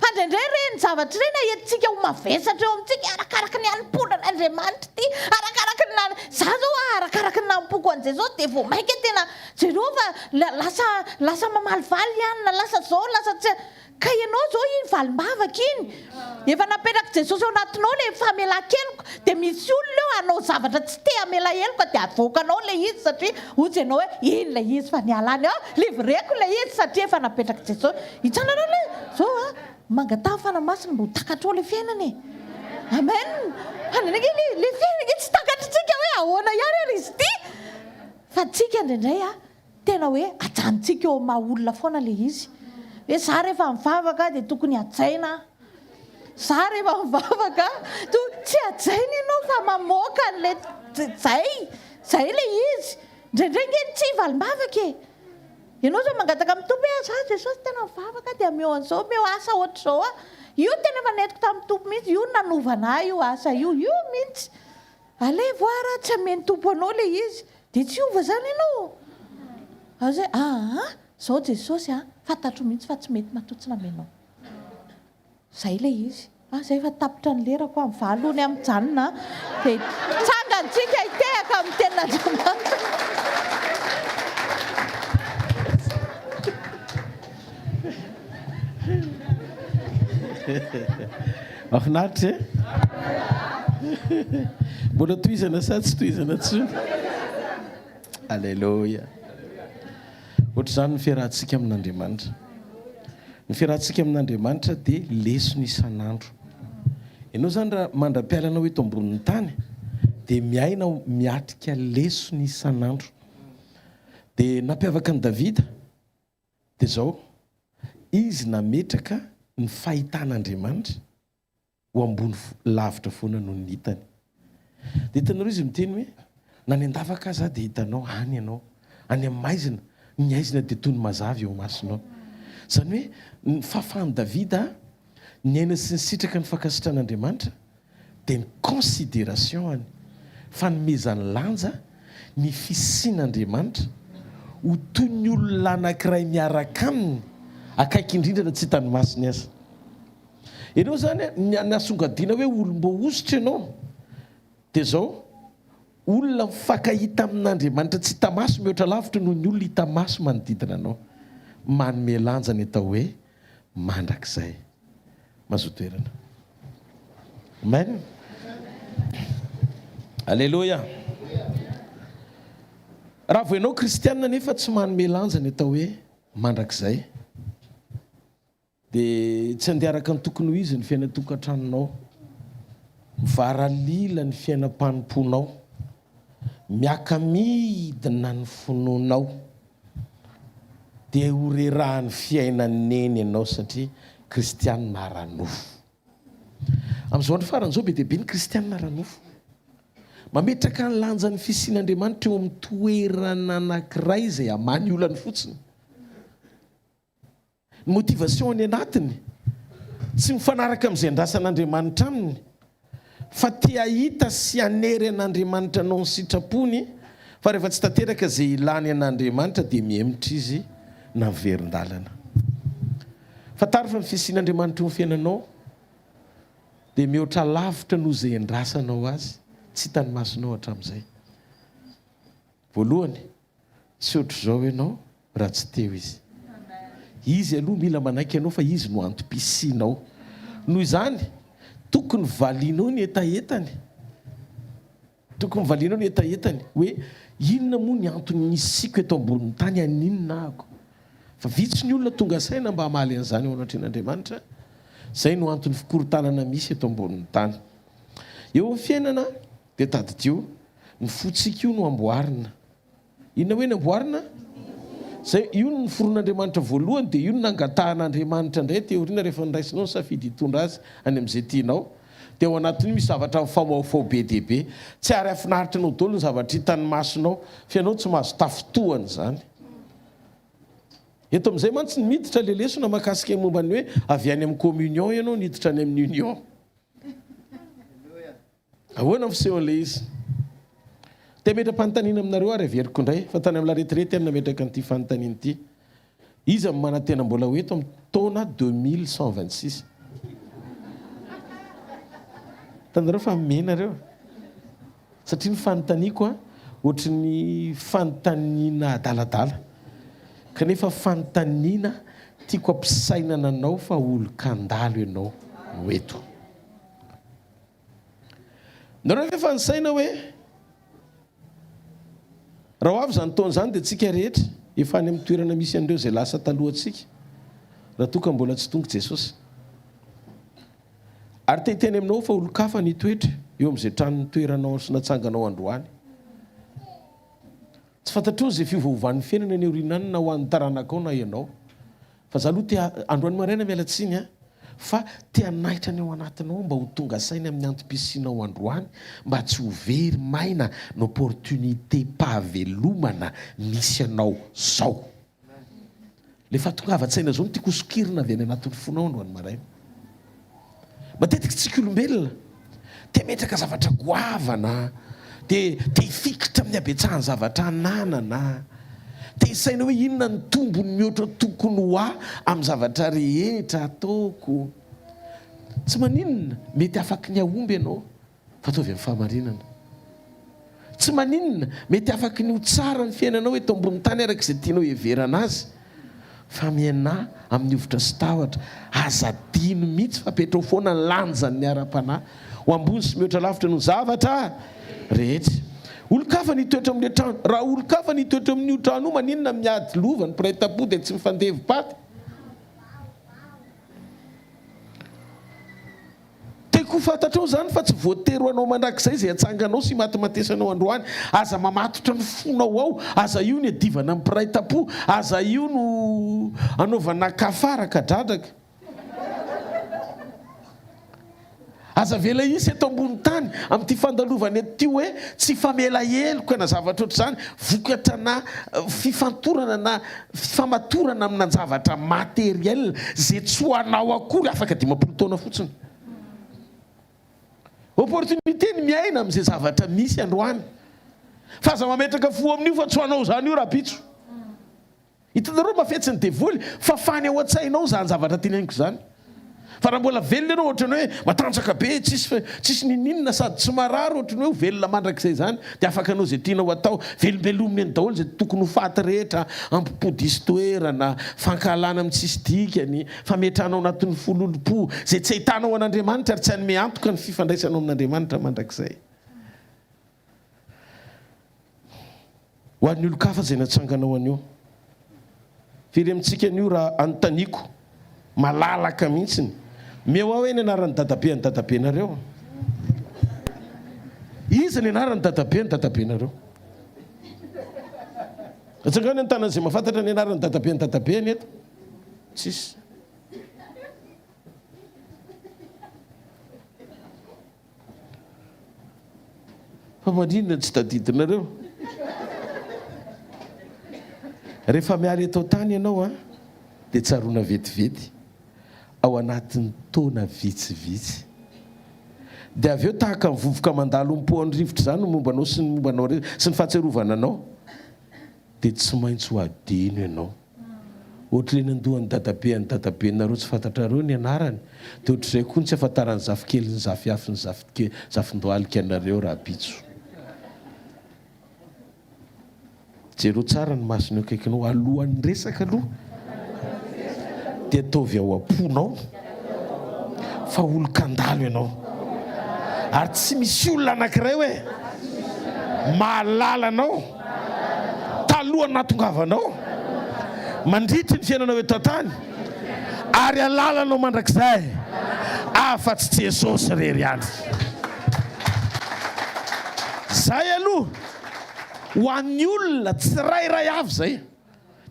Fa indraindray ireny zavatra ireny aentintsika ho mavesatra eo amintsika arakaraka ny hanompoana an'Andriamanitra ity, arakaraka ny nan, za zao a arakaraka ny nanompoako an'i Jesosy dia vao mainka tena jereo fa lasa lasa mamalivaly ihany na lasa zao lasa tsy Ka ianao zao iny valim-bavaka iny, efa napetrak'i Jesosy ao anatinao ilay famelan-keloka, dia misy olona eo hanao zavatra tsy te hamela heloka dia avoakanao ilay izy satria hozy ianao hoe iny ilay izy fa nialany ao, livreko ilay izy satria efa napetrak'i Jesosy. Hitanareo ilay zao a, mangataha Fanahy Masina mba ho takatrao ilay fiainana e. Amen. Fa indraindray ange ilay fiainana ange tsy takatritsika hoe ahoana ihany ary izy ity. Fa tsika indraindray a, Tena hoe ajanontsika eo amin'ny maha olona foana ilay izy. Hoe za rehefa mivavaka dia tokony hajaina aho. Za rehefa mivavaka to tsy hajaina ianao fa mamoaka an'ilay zay, zay ilay izy. Indraindray ange ny tsy valim-bavaka e. Ianao zao mangataka amin'ny Tompo hoe za Jesosy tena mivavaka dia omeo an'izao, omeo asa ohatr'izao aho. Io tena efa nentiko tamin'ny Tompo mihitsy, io no nanovana ahy io asa io, io mihitsy. Alevo aho raha tsy amen'ny Tompo anao ilay izy dia tsy hiova izany ianao? Aza hoe aa izao Jesosy a, fantatro mihitsy fa tsy mety matoa tsy namenao. Izay ilay izy. Ah izay efa tapitra ny lerako amin'ny vahalohany aho mijanona dia tsangantsika hitehaka amin'ny tenin'Andriamanitra. Mahafinaritra e? Mbola tohizana sa tsy tohizana intsony? Aleloia. Ohatr'izany ny fiarahantsika amin'Andriamanitra. Ny fiarahantsika amin'Andriamanitra dia lesona isan'andro. Ianao izany raha mandra-pialanao eto ambonin'ny tany dia miaina miatrika lesona isan'andro. Dia nampiavaka an'i Davida Dia izao, izy nametraka ny fahitan'Andriamanitra ho ambony lavitra foana noho ny hitany. Dia hitanareo izy miteny hoe, na any an-davaka aza aho dia hitanao, any ianao. Any amin'ny maizina, ny haizina dia toy ny mazava eo imasonao. Izany hoe, ny fahafahan'i Davida niaina sy nisitraka ny fankasitran'Andriamanitra dia ny consideration-ny, fanomezany lanja ny fisian'Andriamanitra ho toy ny olona anankiray miaraka aminy akaiky indrindra na tsy hitan'ny masony aza. Ianao izany, ny nasongadina hoe olom-boahosotra ianao dia izao, olona mifankahita amin'Andriamanitra tsy hita maso mihoatra lavitra noho ny olona hita maso manodidina anao. Manome lanja ny atao hoe mandrakizay. Mazoa toerana. Amen. Aleloia. Raha vao ianao kristianina nefa tsy manome lanja ny atao hoe mandrakizay, dia tsy handeha araka ny tokony ho izy ny fiainan-tokantranonao. Mivaralila ny fiainam-panompoanao. Miaka-midina ny finoanao. Dia ho rerahan'ny fiainan'i Neny ianao satria kristianina ara-nofo. Amin'izao andro farany izao be dia be ny kristianina ara-nofo. Mametraka ny lanjan'ny fisian'Andriamanitra eo amin'ny toerana anankiray izay hamaha ny olany fotsiny. Ny motivation any anatiny tsy mifanaraka amin'izay andrasan'Andriamanitra aminy fa te hahita sy hanery an'Andriamanitra hanao ny sitrapony fa rehefa tsy tanteraka izay ilany an'Andriamanitra dia mihemotra izy na miverin-dalana. Fantaro fa ny fisian'Andriamanitra eo amin'ny fiainanao dia mihoatra lavitra noho izay andrasanao azy tsy hitan'ny masonao hatramin'izay. Voalohany, Tsy ohatr'izao ianao raha tsy teo izy. Izy aloha mila manaiky anao fa izy no antom-pisianao. Noho izany, tokony valianao ny hetahetany. Tokony valianao ny hetahetany hoe inona moa ny antony nisiako eto ambonin'ny tany, haninona ahako. Fa vitsy ny olona tonga saina mba hamaly an'izany eo anatrehan'Andriamanitra. Izay no anton'ny fikorontanana misy eto ambonin'ny tany. Eo amin'ny fiainana dia tadidio, ny fontsika io no amboarina. Inona hoe ny amboarina? Zay, io no noforon'Andriamanitra voalohany dia io no nangatahan'Andriamanitra indray aty aoriana rehefa noraisinao ny safidy hitondra azy any amin'izay tianao. Dia ao anatin'io misy zavatra mifamoafoao be dia be. Tsy ary hahafinaritra anao daholo ny zavatra hitan'ny masonao fa ianao tsy mahazo tafintohana izany. Eto amin'izay mantsy ny miditra ilay lesona mahakasika ny momba ny hoe avy any amin'ny communion ianao niditra any amin'ny union. Ahoana ny fisehon'ilay izy? Te hametra-panontaniana aminareo ary averiko indray, fa tany amin'ny la retraite aho no nametraka an'ity fanontaniana ity. Iza no manantena mbola ho eto amin'ny taona 2126? Hitanareo fa mena nareo? Satria ny fanontaniako an, ohatry ny fanontaniana adaladala. Kanefa fanontaniana tiako hampisainana anao fa olon-kandalo ianao no eto. Nareo ve efa nisaina hoe raha ho avy izany taona izany dia tsika rehetra efa any amin'ny toerana misy an'ireo izay lasa talohantsika raha toa ka mbola tsy tonga Jesosy? Ary te hiteny aminao fa olon-kafa ny hitoetra eo amin'izay trano nitoeranao sy natsanganao androany. Tsy fantatrao izay fiovaovan'ny fiainana any aoriana any na ho an'ny taranakao na ianao. Fa za aloha te androany maraina miala tsiny an, fa te hanaitra ny ao anatinao mba ho tonga saina amin'ny antom-pisianao androany mba tsy ho very maina ny opportunité pahavelomana misy anao zao. Le fahatongavan-tsaina zao no tiako hosokirina avy any anatin'ny fonao androany maraina. Matetika tsika olombelona te hametraka zavatra goavana, dia te hifikitra amin'ny habetsahan'ny zavatra ananana, te hisaina hoe inona ny tombony mihoatra tokony ho ahy amin'ny zavatra rehetra ataoko. Tsy maninona, mety afaky ny hahomby ianao. Fa ataovy amin'ny fahamarinana. Tsy maninona, mety afaky ny ho tsara ny fiainanao eto ambony tany araka izay tianao hiheverana azy, fa miainà amin'ny hovitra sy tahotra. Aza adino mihitsy fa apetraho foana ny lanjan'ny ara-panahy ho ambony sy mihoatra lavitra noho ny zavatra rehetra. Olon-kafa ny hitoetra amin'ilay trano. Raha olon-kafa ny hitoetra amin'io trano io, maninona miady lova ny mpiray tampo dia tsy mifandevi-paty? Tiako ho fantatrao izany fa tsy voatery ho anao mandrakizay izay atsanganao sy imatimatesanao androany. Aza mamatotra ny fonao ao, aza io ny adivana amin'ny mpiray tampo, aza io no anaovana kafara kadradraka. Aza avela hisy eto ambony tany amin'ity fandalovana eto ity hoe tsy hifamela heloka na zavatra ohatr'izany, vokatra na fifantorana na Fifamatorana aminan-javatra matériel izay tsy ho anao akory afaka 50 taona fotsiny. Opportunité ny miaina amin'izay zavatra misy androany. Fa aza mametraka fo amin'io fa tsy ho anao izany io rahampitso. Hitanareo mafetsy ny devoly, fafany ao an-tsainao izany zavatra teneniko izany. Fa raha mbola velona ianao ohatran'ny hoe matanjaka be, tsisy tsisy ninoninona sady tsy marary ohatran'ny hoe ho velona mandrakizay izany dia afaka hanao izay tianao atao. Velombelomina eny daholo izay tokony ho faty rehetra, ampo-po diso toerana, fankahalana amin'ny tsisy dikany, fametrahana ao anatin'ny fo lolompo, izay tsy ahitanao an'Andriamanitra ary tsy hanome antoka ny fifandraisanao amin'Andriamanitra mandrakizay. Ho an'ny olon-kafa izay natsanganao anio. Firy amintsika anio raha anontaniako malalaka mihitsiny, omeo ahy hoe ny anaran'ny dadabe an'ny dadabenareo? Iza ny anaran'ny dadabe an'ny dadabenareo? Atsangano ny tanan'izay mahafantatra ny anaran'ny dadabe an'ny dadabeny eto. Tsisy. Fa maninona tsy tadidinareo? Rehefa miala eto an-tany ianao an, dia tsaroana vetivety ao anatin'ny taona vitsivitsy. Dia avy eo tahaka ny vovoka mandalo mipohan'ny rivotra izany ny momba anao sy ny momba anao rehetra sy ny fahatsiarovana anao. Dia tsy maintsy ho adino ianao. Ohatr'ilay nandoa an'i dadabe an'i dadabenareo tsy fantatrareo ny anarany, dia ohatr'izay koa ny tsy ahafantaran'ny zafikeliny zafiafiny zafike zafindohalika anareo rahampitso. Jereo tsara ny masony eo akaikinao alohan'ny resaka aloha dia ataovy ao am-ponao fa olon-kandalo ianao ary tsy misy olona anankiray hoe mahalala anao talohan'ny nahatongavanao, mandritry ny fiainanao eto an-tany, ary hahalala anao mandrakizay, afa-tsy Jesosy irery ihany. Izay aloha ho an'ny olona tsirairay avy izay.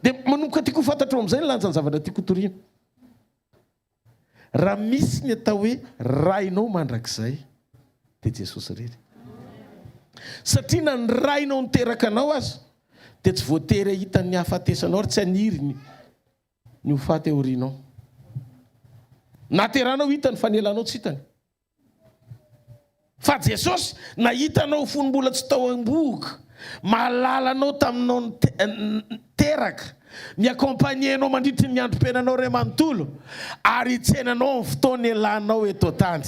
Dia manomboka tiako ho fantatrao amin'izay ny lanjan'ny zavatra tiako hotorina. Raha misy ny atao hoe Rainao mandrakizay dia Jesosy irery. Satria na ny rainao niteraka anao aza dia tsy voatery hahita ny hahafatesanao ary tsy haniry ny ny ho faty aorianao. Nateranao hitany fa ny elanao tsy hitany. Fa Jesosy nahita anao fony mbola tsy tao am-bohoka, mahalala anao taminao niteraka, mi-accompagner anao mandritry ny androm-piainanao iray manontolo, ary hitsena anao amin'ny fotoana ialanao eto an-tany.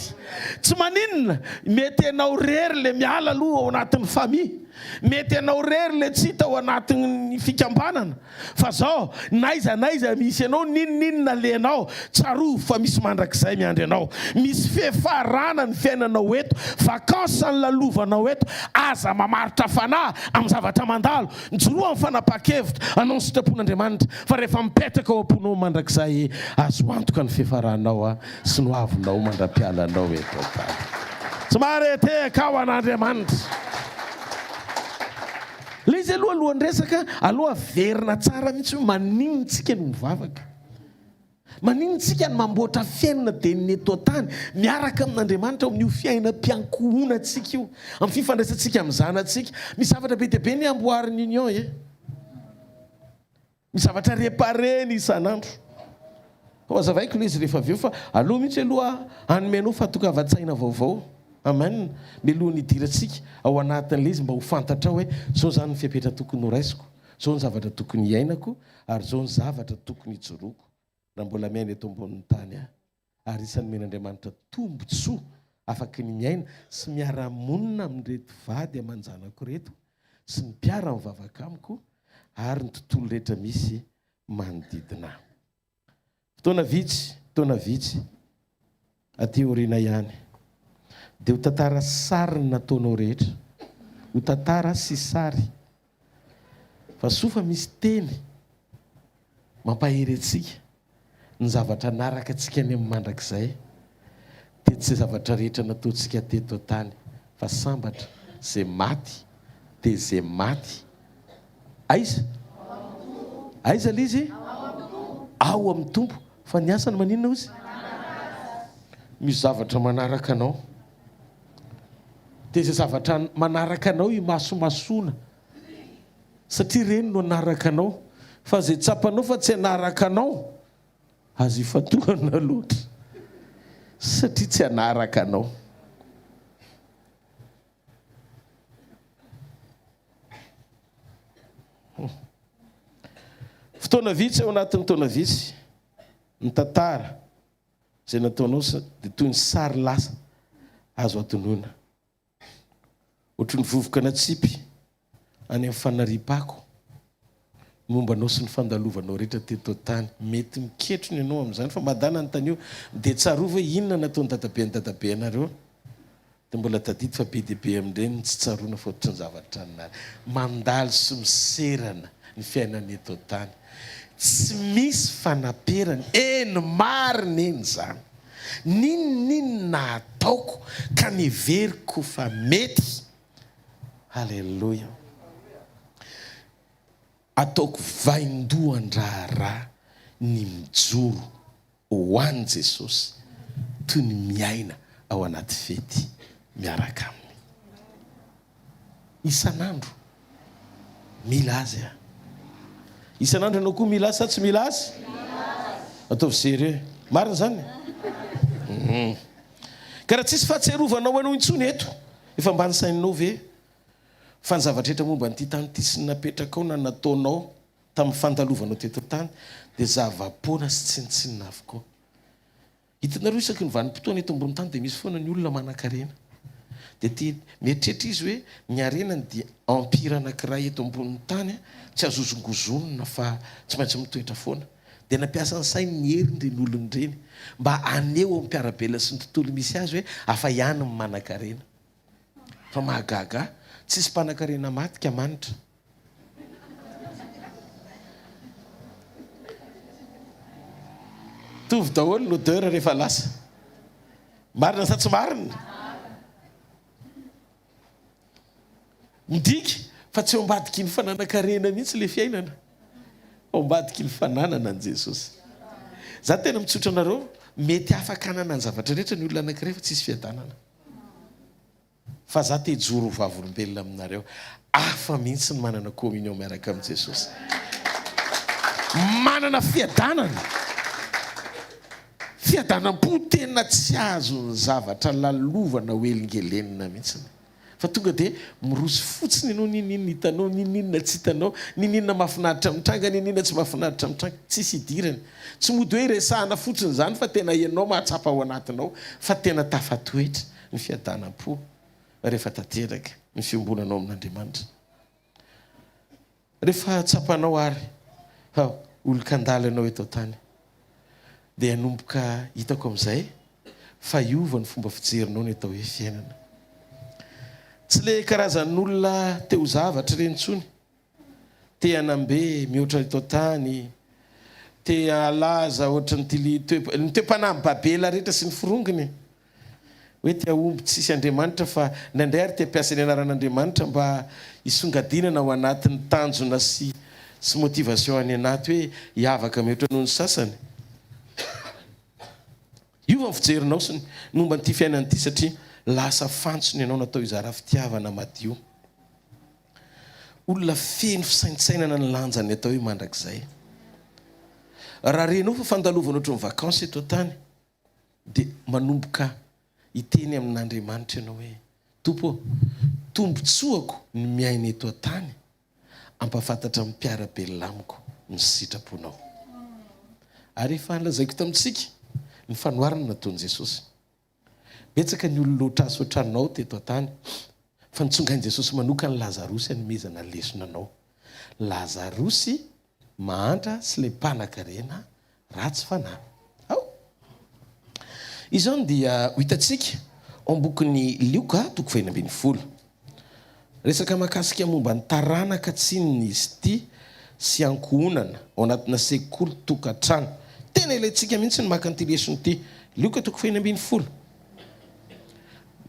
Tsy maninona, mety ianao irery le miala aloha ao anatin'ny famille, mety ianao irery le tsy hita ao anatin'ny fikambanana, Fa zao, n'aiza n'aiza misy anao, n'inon'inona alehanao, tsarovy fa misy mandrakizay miandry anao. Misy fiafarana ny fiainanao eto, vacances ny lalovanao eto, aza mamaritra fanahy amin'ny zavatra mandalo, mijoroa amin'ny fanapahan-kevitra, hanao ny sitrapon'Andriamanitra, fa rehefa mipetraka ao am-ponao mandrakizay, azo antoka ny fiafaranao sy ny hoavinao mandra-pialanao eto an-tany. Tsy maharetehaka ao an'Andriamanitra. Ilay izy aloha alohan'ny resaka, aloha averina tsara mihitsy hoe maninona tsika no mivavaka? Maninona tsika no mamboatra fiainana dia ny eto an-tany miaraka amin'Andriamanitra ao amin'io fiainam-piankohonantsika io, amin'ny fifandraisantsika amin'ny zanatsika. Misy zavatra be dia be ny amboarin'ny union e. Ny zavatra reparena isan'andro. Ho azavaiko ilay izy rehefa avy eo fa aleo mihitsy aloha aho hanome anao fahatongavan-tsaina vaovao. Amen. Mialohan'ny hidirantsika ao anatin'ilay izy mba ho fantatrao hoe izao izany ny fepetra tokony horaisiko, izao ny zavatra tokony hiainako ary izao ny zavatra tokony hijoroako raha mbola miaina eto ambonin'ny tany aho. Ary isan'ny nomen'Andriamanitra tombontsoa afaky ny miaina sy miara-monina amin'ireto vady aman-janako ireto sy ny mpiara-mivavaka amiko ary ny tontolo rehetra misy manodidina ahy. Fotoana vitsy, taona vitsy aty aoriana ihany, dia ho tantara sy sary ny nataonao rehetra. Ho tantara sy sary. Fa soa fa misy teny mampahery antsika. Ny zavatra hanaraka antsika any amin'ny mandrakizay dia tsy izay zavatra rehetra nataontsika teto an-tany fa sambatra izay maty dia izay maty aiza? Aiza ilay izy? Ao amin'ny Tompo. Fa ny asany maninona hozy? Misy zavatra manaraka anao. Dia izay zavatra manaraka anao imasomasoana. Satria ireny no hanaraka anao. Fa izay tsapanao fa tsy hanaraka anao, aza ifantohana loatra. Satria tsy hanaraka anao. Fotoana vitsy ao anatin'ny taona vitsy, ny tantara izay nataonao dia toy ny sary lasa azo adinoina. Ohatry ny vovoka natsipy any amin'ny fanariam-pako ny momba anao sy ny fandalovanao rehetra teto an-tany. Mety miketrona ianao amin'izany fa madana anontanio dia tsarovy hoe inona nataon'i dadabe an'i dadabe anareo dia mbola tadidy fa be dia be amin'ireny ny tsy tsaroana fa ohatry ny zavatra mandalo sy miserana ny fiainana eto an-tany. Tsy misy fanaperana. Eny marina eny izany. N'inon'inona ataoko ka neveriko fa mety. Haleloia. Ataoko vaindohan-draharaha ny mijoro ho an'i Jesosy toy ny miaina ao anaty fety miaraka Aminy. Isan'andro mila azy aho. Isan'andro ianao koa mila azy sa tsy mila azy? Ataovy sérieux. Marina izany? Hum. Ka raha tsisy fahatsiarovanao anao intsony eto, efa mba nisaininao ve fa ny zavatra rehetra momba an'ity tany ity sy ny napetrakao na nataonao tamin'ny fandalovanao teto an-tany dia zava-poana sy tsinontsinona avokoa. Hitanareo isaky ny vanim-potoana eto ambony tany dia misy foana ny olona manankarena. Dia te mieritreritra izy hoe ny harenany dia empire anankiray eto ambonin'ny tany tsy azo hozongozonina fa tsy maintsy mitoetra foana. Dia nampiasa ny sainy ny heriny ireny olona ireny mba haneho amin'ny mpiara-belona sy ny tontolo misy azy hoe hafa ihany ny manankarena. Fa mahagaga ahy, tsisy mpanankarena maty ka manitra. Mitovy daholo ny odeur rehefa lasa. Marina sa tsy marina? Midika fa tsy ao ambadiky ny fananan-karena mihitsy ilay fiainana. Ao ambadiky ny fananana an'i Jesosy. Za tena mitsotra anareo, mety afaka hanana ny zavatra rehetra ny olona anankiray fa tsisy fiadanana. Fa za te hijoro ho vavolombelona aminareo, hafa mihitsy ny manana communion miaraka amin'i Jesosy. Manana fiadanana, fiadanam-po tena tsy azon'ny zavatra lalovana ho elingelenina mihitsy. Fa tonga dia miroso fotsiny ianao n'inon'inona hitanao, n'inon'inona tsy hitanao, n'inon'inona mahafinaritra mitranga, n'inon'inona tsy mahafinaritra mitranga, tsisy idirany. Tsy mody hoe resahana fotsiny izany fa tena ianao mahatsapa ao anatinao fa tena tafatoetra. ny fiadanam-po rehefa tanteraka ny fiombonanao amin'Andriamanitra. Rehefa tsapanao àry fa olon-kandalo ianao eto an-tany, dia hanomboka hitako amin'izay fa hiova ny fomba fijerinao ny atao hoe fiainana. Tsy ilay karazan'olona te ho zavatra ireny intsony. Te hanam-be mihoatra eto an-tany, te hahalaza ohatran'ity li toe ny toe-panahin'i Babela rehetra sy ny forongony. Hoe te hahomby tsisy Andriamanitra fa indraindray ary te hampiasa ny anaran'Andriamanitra mba hisongadinana ao anatin'ny tanjona sy sy motivation any anaty hoe hiavaka mihoatra noho ny sasany. Hiova ny fijerinao sy ny momba an'ity fiainana ity satria lasa fantsona ianao natao hizara fitiavana madio. Olona feno fisaintsainana ny lanjan'ny atao hoe mandrakizay. Raha renao fa fandalovana ohatry ny vacances eto an-tany dia manomboka hiteny amin'Andriamanitra ianao hoe, Tompo ô, tombontsoako ny miaina eto an-tany, hampahafantatra amin'ny mpiara-belona amiko ny sitraponao. Ary efa nolazaiko tamintsika ny fanoharana nataon'i Jesosy. Betsaka ny olona otrasy otranao teto an-tany, fa nitsongain'i Jesosy manokana Lazarosy hanomezana lesona anao. Lazarosy mahantra sy ilay mpanakarena ratsy fanahy. Ao. Izany dia ho hitantsika ao am-bokin'i Lioka toko faha 16. Resaka mahakasika momba ny taranaka tsinona izy ity sy ankohonana ao anatina sekoly tokantrano. Tena ilaintsika mihitsy ny maka an'ity lesona ity. Lioka toko faha 16.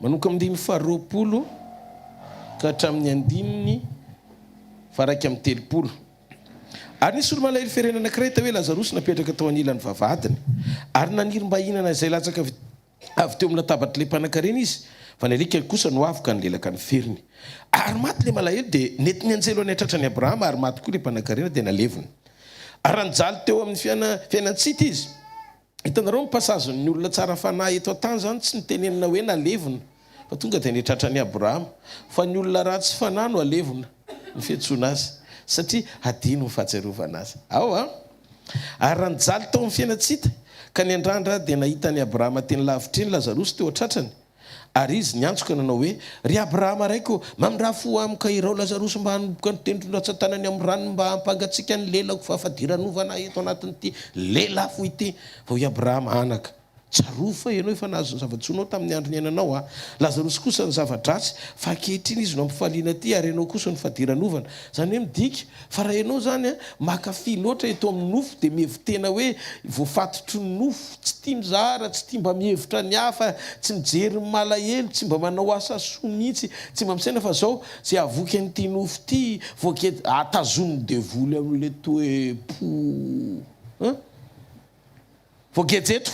Manomboka amin'ny andininy faharoapolo ka hatramin'ny andininy faha 31. Ary nisy olo-malahelo ferena anankiray atao hoe Lazarosy napetraka tao anilan'ny vavahadiny, ary naniry mba hihinana izay latsaka avy Avy teo amin'ny latabatr'ilay mpanankarena izy, fa ny alikany kosa no avo ka nilelaka ny feriny. Ary maty ilay malahelo, dia nentin'ny anjely ho any an-tratran'i Abrahama, ary maty koa ilay mpanankarena, dia nalevina. Ary raha nijaly teo amin'ny fiainan-tsita izy, hitanareo ny passage-n'ny olona tsara fanahy eto an-tany izany tsy notenenina hoe nalevina, fa tonga dia any an-tratran'i Abrahama. Fa ny olona ratsy fanahy no alevina, ny fiantsoana azy, satria hadino ny fahatsiarovana azy. Ao an! Ary raha nijaly tao amin'ny fiainan-tsy hita, ka niandrandra, dia nahita an'i Abrahama teny lavitra eny Lazarosy teo an-tratrany. Ary izy niantso ka nanao hoe, Ry Abrahama raiko, mamindrà fo amiko ka iraho Lazarosy mba hanomboka ny tendron-dratsan-tanany amin'ny ranony mba hampangatsiaka ny lelako fa fadiranovana ahy eto anatin'ity lelafo ity. Fa hoy Abrahama, Anaka, Tsarovy fa ianao efa nahazo ny zava-tsoanao tamin'ny andro niainanao a! Lazarosy kosa ny zava-dratsy, fa ankehitriny izy no ampifaliana aty ary ianao kosa no fadiranovana. Izany hoe midika fa raha ianao izany a, mankafy loatra eto amin'ny nofo dia mihevi-tena hoe voafatotry ny nofo, tsy tia mizara, tsy tia mba mihevitra ny hafa, tsy mijery ny malahelo, tsy mba manao asa soa mihitsy, tsy mba misaina fa izao, izay hahavoky an'ity nofo ity, voageja, tazonin'ny devoly amin'ilay toe-po an! Voageja eto.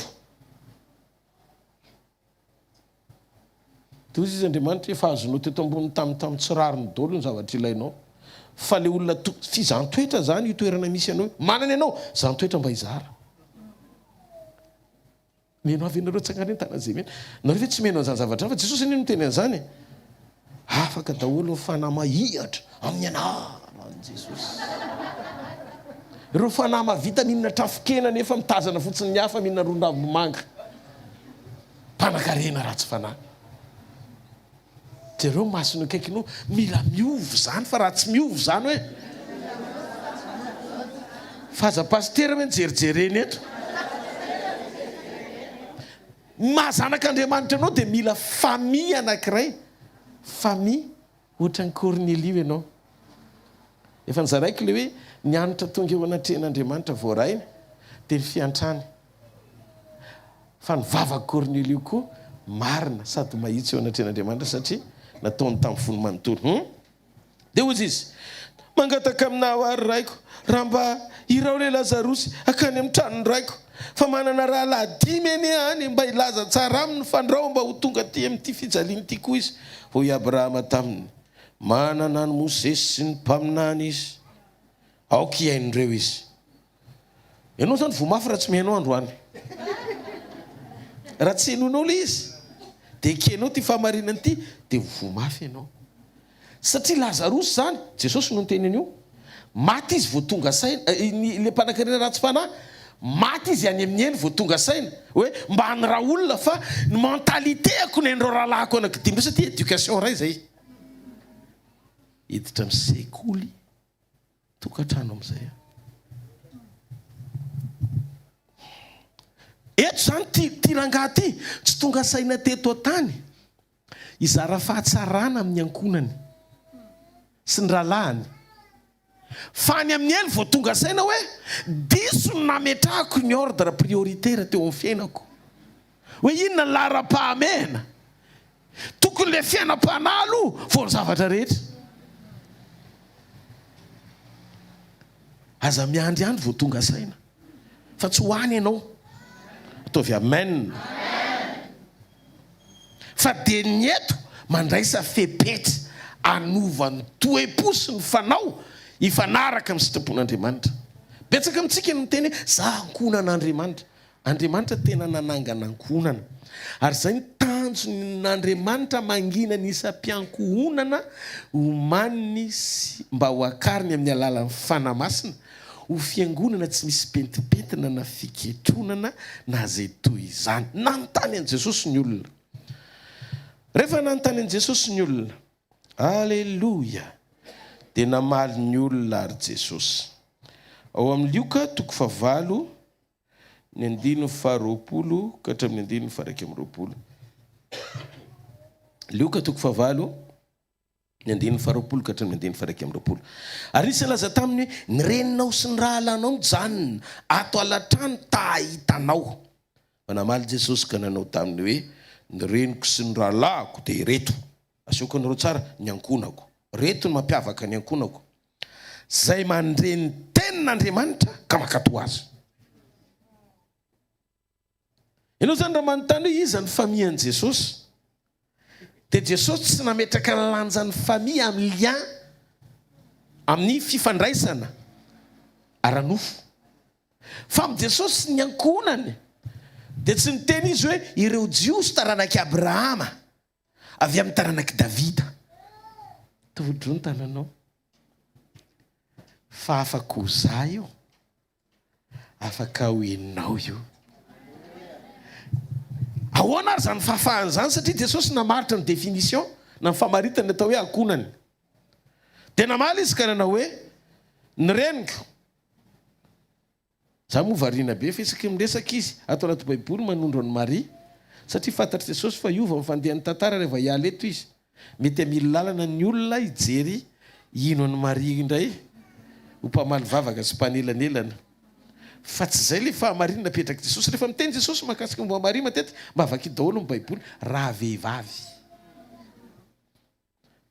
Dia hoy izy Andriamanitra, efa azonao teto ambony tany tamin'ny tsy rariny daholo ny zavatra ilainao. Fa le olona to, fizahan-toetra zany io toerana misy anao io. Manana ianao, zahan-toetra mba hizara. Mino avy ianareo tsangana eny tanan'izay mino. Nareo ve tsy mino an'izany zavatra izany fa Jesosy anie no niteny an'izany e. Afaka daholo ny fanahy mahihatra amin'ny anaran'i Jesosy. Ireo fanahy mahavita mihinana trafon-kena nefa mitazana fotsiny ny hafa mihinana ron-dravimanga. Mpanakarena ratsy fanahy. Jereo ny masony akaikinao, mila miova izany fa raha tsy miova izany hoe fa aza pasitera hoe jerijerena eto. Ny maha zanak'Andriamanitra anao dia mila famille anankiray, famille ohatran'i Kornelio ianao. Efa nozaraiko ilay hoe ny hanitra tonga eo anatrehan'Andriamanitra voarainy dia ny fiantrany. Fa ny vavak'i Kornelio koa marina sady mahitsy eo anatrehan'Andriamanitra satria nataony tamin'ny fony manontolo. Hum? Dia hoy izy, Mangataka aminao àry, raiko, raha mba iraho ilay Lazarosy hankany amin'ny tranon'ny raiko, fa manana rahalahy dimy anie any, mba hilaza tsara aminy, fandrao mba ho tonga aty amin'ity fijaliana ity koa izy. Hoy i Abrahama taminy, Manana an'i Mosesy sy ny mpaminany izy, aoka hihaino ireo izy. Ianao zany voa mafy raha tsy mihaino androany. Raha tsy henoinao ilay izy, dia ekenao ity fahamarinana ity, dia ho voa mafy ianao. Satria Lazarosy izany, Jesosy no niteny an'io, maty izy vao tonga saina, ny ilay mpanankarena ratsy fanahy, maty izy any amin'ny helo vao tonga saina, hoe mba any raolona fa ny mentalité-ako ny an'ireo rahalahiko anankidimy ireo satria éducation iray izay. Hiditra amin'ny sekoly tokantrano amin'izay aho. Eto izany ity ity rangahy ity tsy tonga saina teto an-tany hizara fahatsarana amin'ny ankohonany sy ny rahalahiny. Fa any amin'ny helo vao tonga saina hoe diso ny nametrahako ny ordre prioritaire teo amin'ny fiainako. Hoe inona ny laharam-pahamehana? Tokony le fiainam-panahy aloha vao ny zavatra rehetra. Aza miandry andro vao tonga saina fa tsy ho any ianao. Ataovy amen. Fa dia ny eto mandraisa fepetra hanova ny toe-po sy ny fanao hifanaraka amin'ny sitrapon'Andriamanitra. Betsaka amintsika no miteny hoe za ankohonan'Andriamanitra. Andriamanitra tena nanangana ankohonana. Ary izay ny tanjon'Andriamanitra mangina ny isam-piankohonana omaniny sy mba ho akariny amin'ny alalan'ny Fanahy Masina ho fiangonana tsy misy pentimpentina na fiketronana na izay toy izany. Nanontany an'i Jesosy ny olona. Rehefa nanontany an'i Jesosy ny olona, Aleloia! Dia namaly ny olona ary Jesosy. Ao amin'ny Lioka toko fahavalo ny andininy faharoapolo ka hatramin'ny andininy faha-21. Lioka toko fahavalo, ny andininy faharoapolo ka hatramin'ny andininy faha-21. Ary nisy nilaza taminy hoe, Ny reninao sy ny rahalanao mijanona ato alatrano ta hahita anao. Fa namaly Jesosy ka nanao taminy hoe, Ny reniko sy ny rahalahiko dia ireto. Asehoko anareo tsara ny ankohonako. Ireto no mampiavaka ny ankohonako. Izay mandre ny tenin'Andriamanitra ka mankatò azy. Ianao izany raha manontany hoe iza ny famille an'i Jesosy, dia Jesosy tsy nametraka ny lanjan'ny famille amin'ny lien, amin'ny fifandraisana ara-nofo. Fa amin'i Jesosy sy ny ankohonany, dia tsy niteny izy hoe ireo Jiosy taranak'i Abrahama. Avy amin'ny taranak'i Davida. Todro ny tananao. Fa afaka ho za io. Afaka ho enao io. Ahoana ary izany fahafahana izany? Satria Jesosy namaritra ny définition na ny famaritana ny atao hoe ankohonany. Dia namaly izy ka nanao hoe, Ny reniko. Za moa variana be fa isaky ny miresaka izy ato anaty baiboly manondro an'i Maria satria fantatr'i Jesosy fa hiova ny fandehan'ny tantara rehefa hiala eto izy. Mety hamily lalana ny olona hijery hino an'i Maria indray ho mpamaly vavaka sy mpanelanelana. Fa tsy izay ilay fahamarinana apetrak'i Jesosy. Rehefa miteny Jesosy mahakasika momba an'i Maria matetika mba vakio daholo ny baiboly raha vehivavy.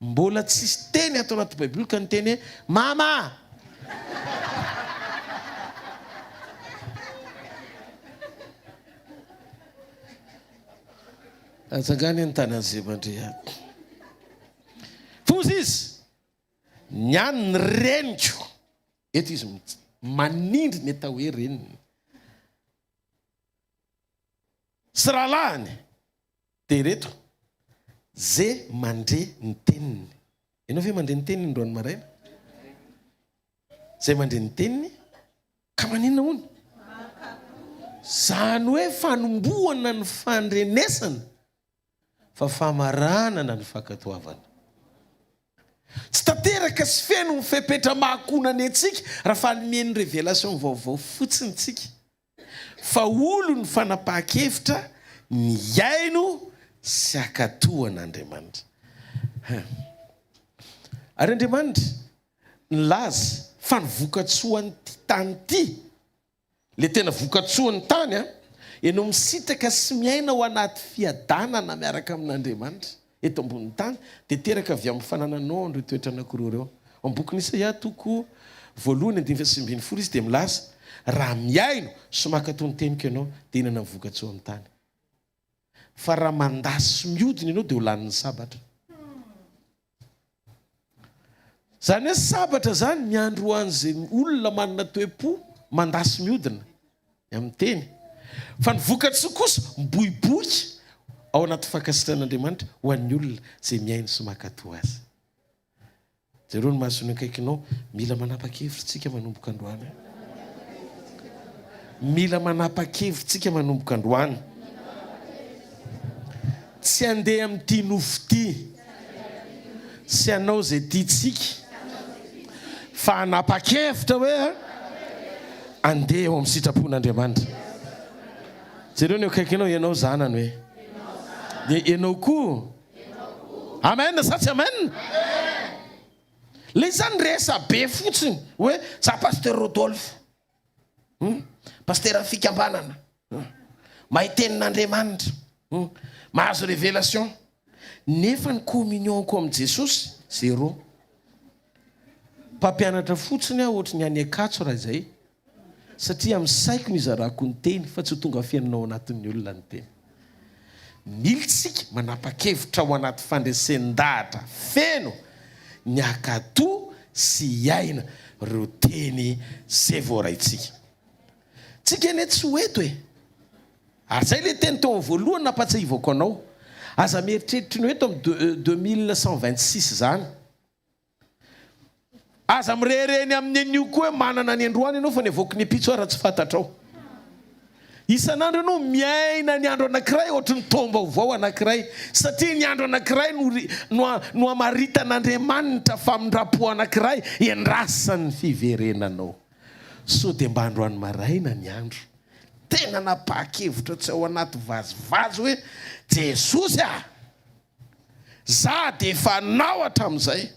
Mbola tsisy teny ato anaty baiboly ka niteny hoe mama a! Atsangany ny tanan'izay mandre ahy. Foza izy, ny any ny reniko. Eto izy manindry ny atao hoe reniny. Sy rahalahiny. Dia ireto, ze mandre ny teniny. Ianao ve mandre ny teniny androany maraina? Zay mandre ny teniny, ka maninona hono? Zany hoe fanombohana ny fandrenesana fa famaranana ny fankatoavana. Tsy tanteraka sy feno ny fepetra maha ankohonana antsika raha faly mihaino révélation vaovao fotsiny tsika. Fa olon'ny fanapahan-kevitra nihaino sy hankatò an'Andriamanitra. Ary Andriamanitra nilaza fa ny vokatsoan'ity tany ity, ilay tena vokatsoan'ny tany an, ianao misitraka sy miaina ao anaty fiadanana miaraka amin'Andriamanitra eto ambonin'ny tany, dia teraka avy amin'ny fanananao an'ireo toetra anankiroa ireo. Ao amin'ny bokin'i Isaia toko voalohany andininy faha-19 izy dia milaza, Raha mihaino sy mankatò ny teniko ianao, dia hihinana ny vokatsoa amin'ny tany. Fa raha mandà sy mihodina ianao dia ho lanin'ny sabatra. Izany hoe sabatra izany miandry ho an'izay olona manana toe-po mandà sy mihodina ny amin'ny teny. Fa ny vokatsoa kosa miboiboika ao anaty fankasitrahan'Andriamanitra ho an'ny olona izay mihaino sy mankatò azy. Jereo ny masony akaikinao. Mila manapa-kevitra tsika manomboka androany. Mila manapa-kevitra tsika manomboka androany. Tsy handeha amin'ity nofo ity sy hanao izay tiantsika fa hanapa-kevitra hoe andeha eo amin'ny sitrapon'Andriamanitra. Jereo ny eo akaikinao, ianao zanany hoe. Dia ianao koa. Amen sa tsy amen? Ilay izany resa-be fotsiny hoe za Pasteur Rodolphe. Hum, Pasitera fikambanana. Hum, mahay tenin'Andriamanitra. Hum, mahazo révélation. Nefa ny communion-ko amin'i Jesosy, zéro. Mpampianatra fotsiny aho ohatry ny any Ankatso raha izay. Satria amin'ny saiko no izarako ny teny fa tsy ho tonga fiainana ao anatin'ny olona ny teny. Mila isika manapa-kevitra ao anaty fandresen-dahatra feno ny hankatò sy hiaina ireo teny izay voaraintsika. Tsika anie tsy ho eto e! Ary izay ilay teny teo amin'ny voalohany nampatsiahivako anao. Aza mieritreritra ny ho eto amin'ny 2126 izany. Aza mirehareha ny amin'ny anio koa hoe manana ny androany ianao fa ny avoaky ny ampitso ara tsy fantatrao. Isan'andro ianao miaina ny andro anankiray ohatry ny taom-baovao anankiray satria ny andro anankiray no no no hamaritan'Andriamanitra famindram-po anankiray iandrasany ny fiverenanao. Sao dia mba androany maraina ny andro tena napaha-kevitra tsy ao anaty vazivazy hoe Jesosy ah! Za dia efa anao hatramin'izay,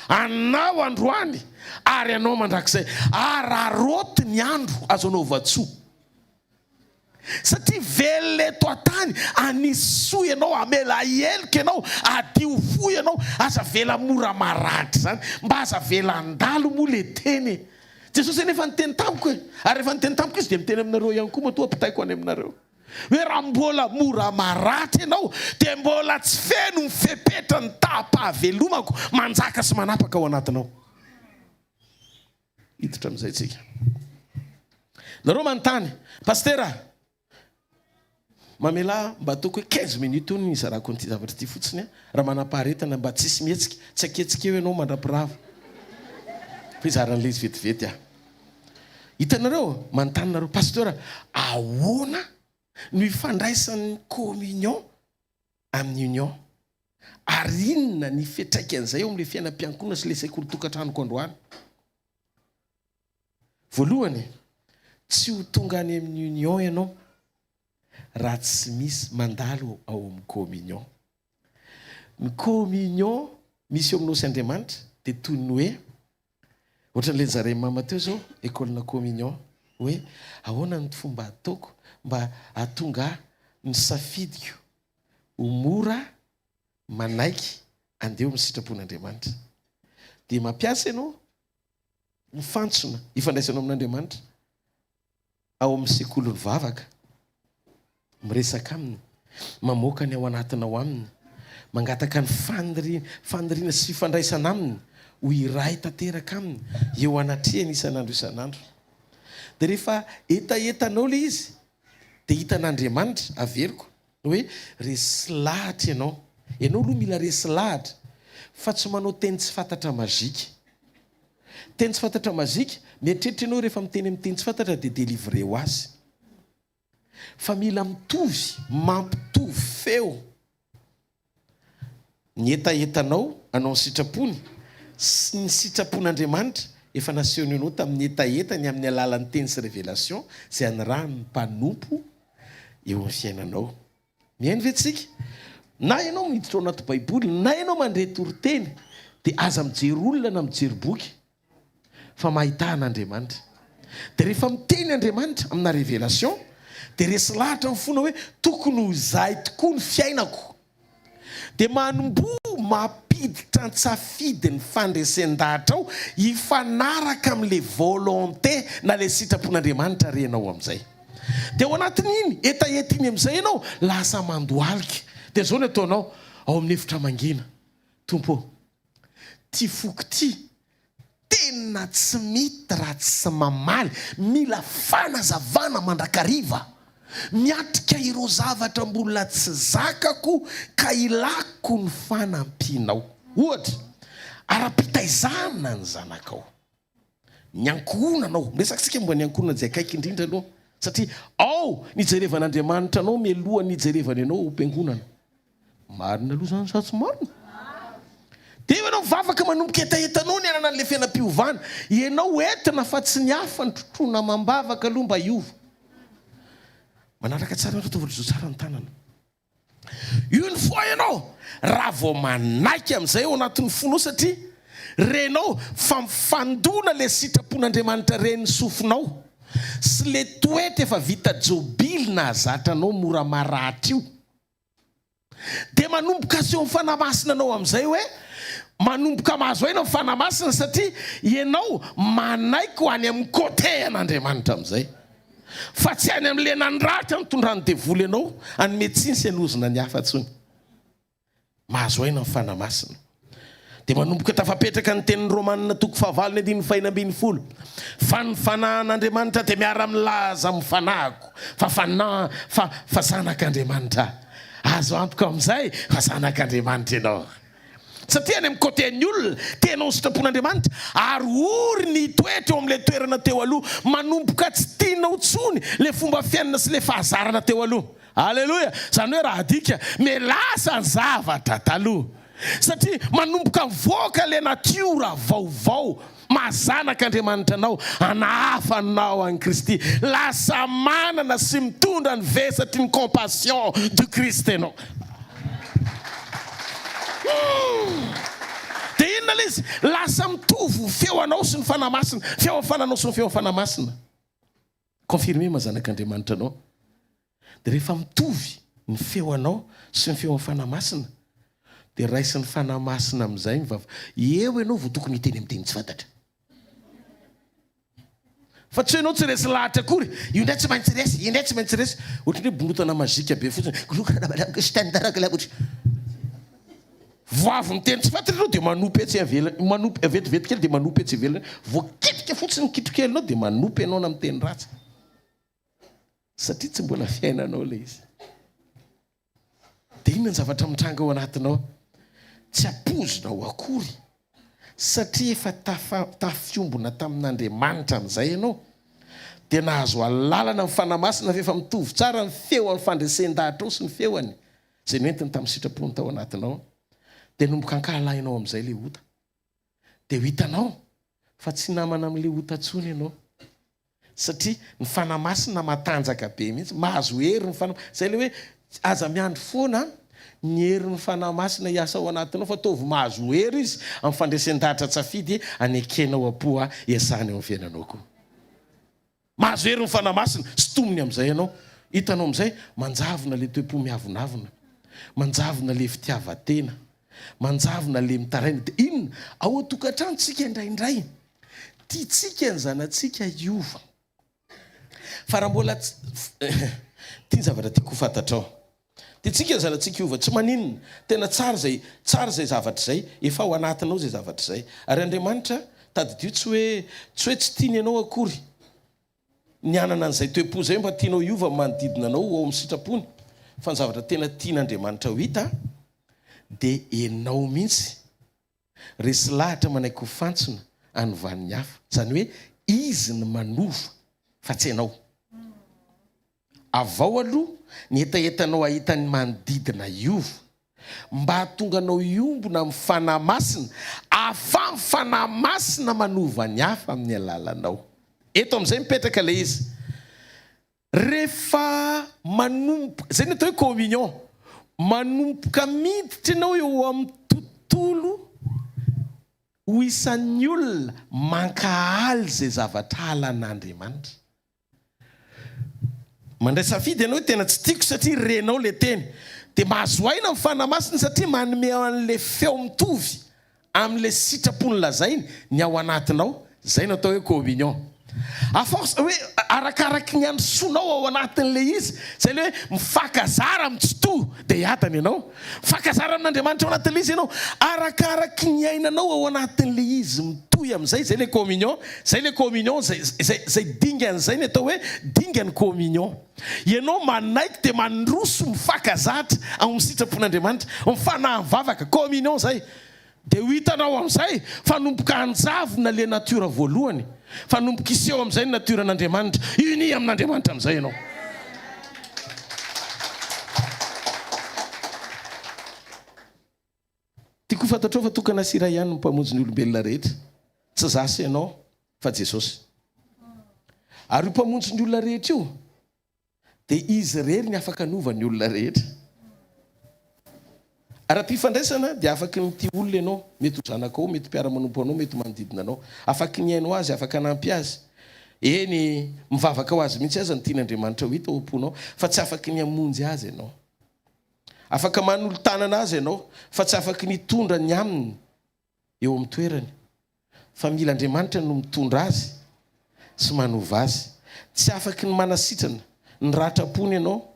anao androany ary anao mandrakizay. Araraoty ny andro azo anaovan-tsoa. Satria velona eto an-tany, hanisy soa ianao, hamela heloka ianao, hadio fo ianao. Aza avela mora maratra izany. Mba aza avela handalo moa le teny e. Jesosy anie efa niteny tamiko e. Ary rehefa niteny tamiko Izy dia miteny aminareo ihany koa matoa ampitaiko any aminareo. Hoe raha mbola mora maratra ianao dia mbola tsy feno ny fepetra ny taham-pahavelomako manjaka sy manapaka ao anatinao. Hiditra amin'izay tsika. Nareo manontany, Pasitera, mamelà mba ataoko hoe 15 minutes eo ny hizarako an'ity zavatra ity fotsiny raha manam-paharetana mba tsisy mihetsika, tsy aketsika eo ianao mandra-pirava. Fa hizara an'ilay izy vetivety aho. Hitanareo, manontany nareo, Pasteur, ahoana no ifandraisan'ny communion amin'ny union? Ary inona ny fiantraikan'izay eo amin'ilay fiainam-piankohonana sy ilay sekoly tokantranoko androany? Voalohany, tsy ho tonga any amin'ny union ianao raha tsy misy mandalo ao amin'ny communion. Ny communion misy eo aminao sy Andriamanitra dia toy ny hoe Ohatran'ilay nozarain'i mama teo izao, école-na communion, hoe ahoana ny fomba ataoko mba hahatonga ahy ny safidiko ho mora manaiky andeha eo amin'ny sitrapon'Andriamanitra. Dia mampiasa ianao ny fantsona ifandraisanao amin'Andriamanitra ao amin'ny sekolin'ny vavaka, miresaka aminy. Mamoaka ny ao anatinao Aminy. Mangataka ny faniriana, faniriana sy fifandraisana Aminy, ho iray tanteraka Aminy, eo anatrehany isan'andro isan'andro. Dia rehefa hetahetanao ilay izy, dia hitan'Andriamanitra, averiko, hoe resy lahatra ianao. Ianao aloha mila resy lahatra, fa tsy manao teny tsy fantatra magique. Teny tsy fantatra magique, mieritreritra ianao rehefa miteny amin'ny teny tsy fantatra dia délivré ho azy. Fa mila mitovy, mampitovy feo ny hetahetanao hanao ny sitrapony sy ny sitrapon'Andriamanitra efa nasehony anao tamin'ny hetahetany amin'ny alalan'ny teny sy révélation izay anirahany ny mpanompo eo amin'ny fiainanao. Mihaino ve tsika? Na ianao miditra ao anaty baiboly na ianao mandre toriteny dia aza mijery olona na mijery boky fa mahita an'Andriamanitra. Dia rehefa miteny Andriamanitra amina révélation dia resy lahatra ny fonao hoe tokony ho izay tokoa ny fiainako. Dia manomboha mampiditra an-tsafidy ny fandresen-dahatrao hifanaraka amin'ilay volonté na ilay sitrapon'Andriamanitra renao amin'izay. Dia ao anatin'iny hetaheta iny amin'izay ianao lasa mandohalika. Dia izao no ataonao ao amin'ny efitra mangina, Tompo ô, ity foko ity Tena tsy mety raha tsy mamaly, mila fanazavana mandrakariva, miatrika ireo zavatra mbola tsy zakako ka ilako ny fanampianao. Ohatra, ara-pitaizana ny zanakao, ny ankohonanao, miresaka isika momba ny ankohonana izay akaiky indrindra aloha, satria ao ny ijerevan'Andriamanitra anao mialohan'ny hijerevany anao ao am-piangonana. Marina aloha zany sa tsy marina? Dia eo ianao mivavaka manomboka hetahetanao ny hanana an'ilay fiainam-piovana. Ianao entina fa tsy ny hafa no trotroina amam-bavaka aloha mba hiova. Manaraka tsara nareo ataovy zo tsara ny tanana. Une fois ianao raha vao manaiky amin'izay ao anatin'ny fonao satria renao fa mifandona ilay sitrapon'Andriamanitra ren'ny sofinao sy ilay toetra efa vita jobily nahazatra anao mora maratra io. Dia manomboka aseho ny Fanahy Masina anao amin'izay hoe manomboka mahazo aina ny Fanahy Masina satria ianao manaiky ho any amin'ny côté an'Andriamanitra amin'izay fa tsy any amin'ilay nandratra nitondran'ny devoly anao hanome tsiny sy hanozona ny hafa intsony. Mahazo aina ny Fanahy Masina. Dia manomboka tafapetraka ny tenin'ny Romana toko fahavalo ny andininy fahena ambinifolo, Fa ny Fanahin'Andriamanitra dia miara-milaza amin'ny fanahiko fa fanahy fa fa zanak'Andriamanitra aho. Azo antoka amin'izay fa zanak'Andriamanitra ianao. Satria any amin'ny côté-n'ny olona, te hanao ny sitrapon'Andriamanitra ary ory ny hitoetra eo amin'ilay toerana teo aloha. Manomboka tsy tianao intsony ilay fomba fiainana sy ilay fahazarana teo aloha. Aleloia! Izany hoe raha adika, mialasa ny zavatra taloha. Satria manomboka mivoaka ilay natiora vaovao maha zanak'Andriamanitra anao, anahafanao an'i Kristy. Lasa manana sy mitondra ny vesatry ny compassion du Christ ianao. Humm! Dia inona ilay izy? Lasa mitovy ny feo anao sy ny Fanahy Masina, feo amin'ny fananao sy ny feo amin'ny Fanahy Masina. Confirmer maha zanak'Andriamanitra anao. Dia rehefa mitovy ny feo anao sy ny feon'ny Fanahy Masina, dia raisin'ny Fanahy Masina amin'izay ny vava. Eo ianao vao tokony hiteny amin'ny teny tsy fantatra. Fa tsy hoe ianao tsy resy lahatra akory, io indray tsy maintsy resy, io indray tsy maintsy resy. Ohatran'ny hoe borotana mazika be fotsiny. Vao avy miteny tsy fantatra ianao dia manopy etsy ivelany, manopy vetivety kely dia manopy etsy ivelany. Voakitika fotsiny ny kitrokelinao dia manopy ianao na miteny ratsy. Satria tsy mbola fiainanao ilay izy. Dia inona ny zavatra mitranga ao anatinao? Tsy ampoizinao akory. Satria efa tafa, tafiombona tamin'Andriamanitra amin'izay ianao. Dia nahazo alalana amin'ny Fanahy Masina fa efa mitovy tsara ny feo amin'ny fandresen-dahatrao sy ny feony. Izay noentiny tamin'ny sitrapony tao anatinao. Dia nanomboka ankahalahinao amin'izay ilay ota. Dia ho hitanao fa tsy namana amin'ilay ota intsony ianao. Satria ny Fanahy Masina matanjaka be mihitsy, mahazo hery ny Fanahy, izay ilay hoe aza miandry foana ny herin'ny Fanahy Masina hiasa ao anatinao fa ataovy mahazo hery izy amin'ny fandresen-dahatra tsafidy anekenao am-po hiasany eo amin'ny fiainanao koa. Mahazo hery ny Fanahy Masina, sintominy amin'izay ianao. Hitanao amin'izay, manjavona ilay toe-po miavonavona, manjavona ilay fitiavan-tena, manjavona ilay mitaraina. Dia inona? Ao an-tokantrano tsika indraindray, tiantsika ny zanatsika hiova. Fa raha mbola tsy, ity ny zavatra tiako ho fantatrao. Tiantsika ny zanatsika hiova, tsy maninona, tena tsara izay, tsara izay zavatra izay, efa ao anatinao izay zavatra izay. Ary Andriamanitra, tadidio tsy hoe, tsy hoe tsy tiany ianao akory ny hanana an'izay toe-po izay mba tianao hiova ny manodidina anao ho ao amin'ny sitrapony, fa ny zavatra tena tian'Andriamanitra ho hita dia ianao mihitsy resy lahatra manaiky ho fantsona hanovan'ny hafa, izany hoe izy no manova fa tsy ianao. Avao aloha ny hetahetanao hahita ny manodidina hiova, mba hahatonga anao hiombona amin'ny Fanahy Masina, ahafahan'ny Fanahy Masina manova ny hafa amin'ny alalanao. Eto amin'izay mipetraka ilay izy. Rehefa manomboka, izay ny atao hoe communion, manomboka miditra ianao eo amin'ny tontolo ho isan'ny olona mankahala izay zavatra halan'Andriamanitra. Mandray safidy ianao hoe tena tsy tiako satria renao le teny. Dia mahazo aina ny Fanahy Masina satria manome an'le feo mitovy amin'le sitrapony lazainy ny ao anatinao. Zay no atao hoe communion. À force hoe arakaraky ny androsoanao ao anatin'le izy, zay le hoe mifankazara amin'ny tsitoha dia hiadana ianao. Mifankazara amin'Andriamanitra ao anatin'ilay izy ianao. Arakaraky ny iainanao ao anatin'ilay izy mitohy amin'izay, izay ilay communion, izay ilay communion, izay, izay, izay dingan'izay ny atao hoe dingan'ny communion. Ianao manaiky dia mandroso mifankazatra ao amin'ny sitrapon'Andriamanitra, mifanahy mivavaka, communion izay. Dia ho hitanao amin'izay fa hanomboka hanjavona ilay natiora voalohany, fa hanomboka hiseho amin'izay ny natioran'Andriamanitra. Unis amin'Andriamanitra amin'izay ianao. Tiako ho fantatrao fa tokana sy iray ihany ny Mpamonjy ny olombelona rehetra. Tsy izaho sy ianao, fa Jesosy. Ary io Mpamonjy ny olona rehetra io, Dia izy irery ny afaka hanova ny olona rehetra. Ara-pifandraisana dia afaky ny mitia olona ianao, mety ho zanakao, mety mpiara-manompo anao, mety manodidina anao. Afaky ny hihaino azy, afaka hanampy azy. Eny, mivavaka ho azy mihitsy aza no tian'Andriamanitra ho hita ao am-ponao, fa tsy afaky ny hamonjy azy ianao. Afaka manolo-tanana azy ianao, fa tsy afaky ny hitondra ny aminy. eo amin'ny toerany, fa mila Andriamanitra no mitondra azy sy manova azy. Tsy afaky ny manasitrana ny ratram-pony ianao.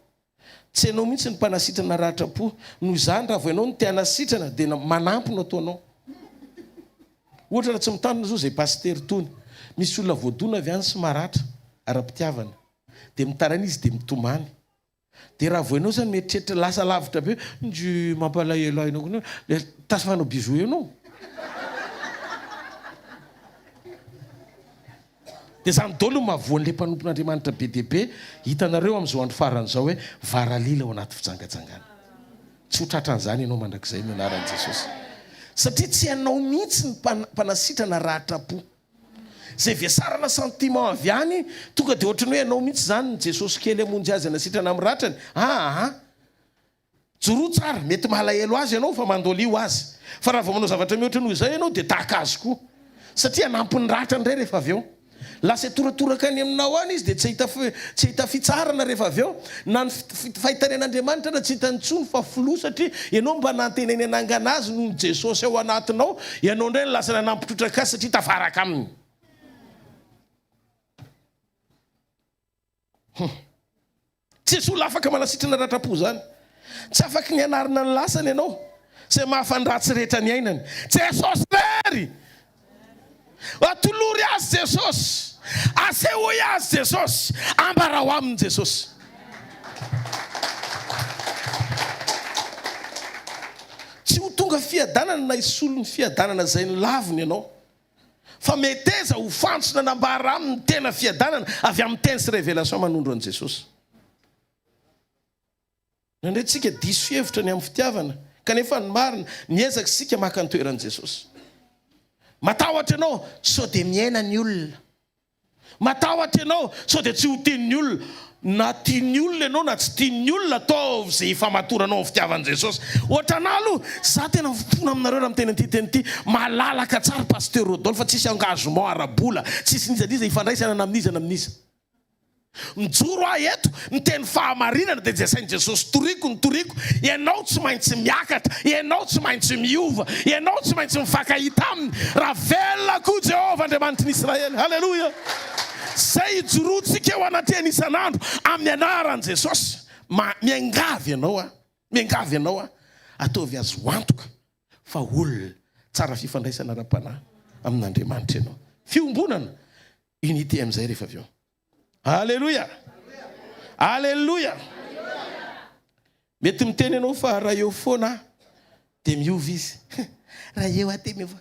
Tsy ianao mihitsy no mpanasitrana ratram-po. Noho izany, raha vao ianao no te hanasitrana dia manampy no ataonao. Ohatra raha tsy mitandrina izao izay pasitera itony, misy olona voadona avy any sy maratra ara-pitiavana, dia mitaraina izy dia mitomany. Dia raha vao ianao zany mieritreritra lasa lavitra be, njy mampalahelo ahy ianao, le tasa manao bisous eo ianao. Dia zany daholo no mahavoa an'ilay mpanompon'Andriamanitra be dia be hitanareo amin'izao andro farany izao hoe varalila ao anaty fijangajangana. Tsy ho tratran'izany ianao mandrakizay amin'ny anaran'i Jesosy. Satria tsy ianao mihitsy ny mpanasitrana ratra-po. Zay vesarana sentiment avy any tonga dia ohatran'ny hoe ianao mihitsy izany ny Jesosy kely hamonjy azy hanasitrana amin'ny ratrany aa joroa tsara mety malahelo azy ianao fa mandolia ho azy fa raha vao manao zavatra mihoatra noho izay ianao dia tahaka azy koa satria hanampy ny ratra indray rehefa avy eo lasa hitoratoraka any aminao any izy dia tsy hahita tsy hahita fitsaharana rehefa avy eo na ny fahitany an'Andriamanitra aza tsy hitany intsony fa flou satria ianao mba nantenainy hanangana azy noho ny Jesosy ao anatinao, ianao indray no lasa nanampy trotraka azy satria tafaraka aminy. Hum. Tsisy olona afaka manasitrana ratram-po izany. Tsy afaky ny hanarina ny lasany ianao, izay mahafandratsy rehetra niainany. Jesosy irery! Atolory azy Jesosy. Asehoy azy Jesosy. Ambarao aminy Jesosy. Tsy ho tonga fiadanana na hisolo ny fiadanana izay nolaviny ianao. Fa meteza ho fantsona nambara aminy ny tena fiadanana avy amin'ny teny sy révélation manondro an'i Jesosy. Indraindray tsika diso fihevitra ny amin'ny fitiavana, kanefa ny marina, miezaka isika maka ny toeran'i Jesosy. Matahotra ianao sao dia miaina ny olona. Matahotra ianao sao dia tsy ho tian'ny olona. Na tian'ny olona ianao na tsy tian'ny olona, ataovy izay hifamatoranao amin'ny fitiavan'i Jesosy. Ohatranà aloha, za tena mifona aminareo raha miteny an'ity teny ity, malalaka tsara Pasteur Rodolphe, tsisy engagement ara-bola, tsisy n'iza n'iza ifandraisana na amin'iza na amin'iza. Mijoro aho eto, miteny fahamarinana dia izay asain'i Jesosy toriko no toriko, ianao tsy maintsy miakatra, ianao tsy maintsy miova, ianao tsy maintsy mifankahita aminy, raha velona koa Jehovah Andriamanitry ny Israely. Haleloia! Izay ijoroantsika eo anatrehany isan'andro amin'ny anaran'i Jesosy. Ma, miangavy anao aho. Miangavy anao aho, ataovy azo antoka fa olona tsara fifandraisana ara-panahy amin'Andriamanitra ianao. Fiombonana, unité amin'izay rehefa avy eo. Aleloia! Aleloia! Mety miteny ianao fa raha eo foana aho dia miova izy. Raha eo aho dia miova.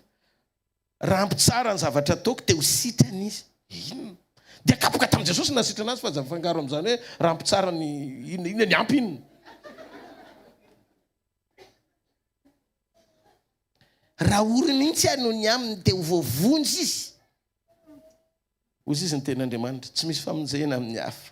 Raha ampy tsara ny zavatra ataoko dia ho sitrana izy. Inona? Dia kapoka tamin'i Jesosy nahasitrana azy fa aza mifangaro amin'izany hoe raha ampy tsara ny inona inona ny ampy inona. Raha ory mihitsy aho noho ny aminy dia ho voavonjy izy. Hoy izy ny tenin'Andriamanitra, tsy misy famonjena amin'ny hafa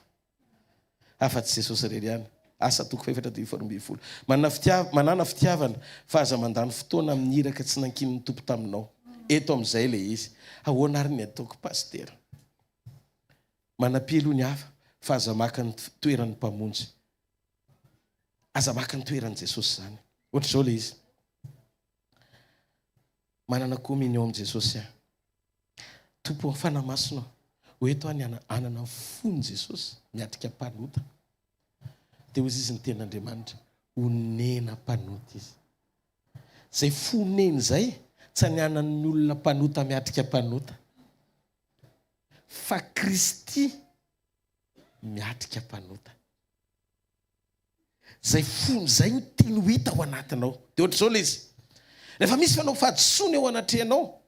afa-tsy Jesosy irery ihany. Asa toko fahefatra andininy faharoa 12. Manana fitiav, manàna fitiavana fa aza mandany fotoana amin'ny iraka tsy nankinin'ny Tompo taminao. Eto amin'izay ilay izy. Ahoana ary ny ataoko Pasitera? Manampia aloha ny hafa fa aza maka ny toeran'ny Mpamonjy. Aza maka ny toeran'i Jesosy izany. Ohatr'izao ilay izy. Manana communion amin'i Jesosy aho. Tompo ô, Fanahy Masina ô, ho eto aho ny hanana ny fon'i Jesosy miatrika mpanota. Dia hoy izy ny tenin'Andriamanitra, honena mpanota izy. Izay fo honena izay, tsy ny hanan'ny olona mpanota miatrika mpanota, fa Kristy miatrika mpanota. Izay fony izay no tiany ho hita ao anatinao. Dia ohatr'izao ilay izy. Rehefa misy fanao fahadisoana eo anatrehanao,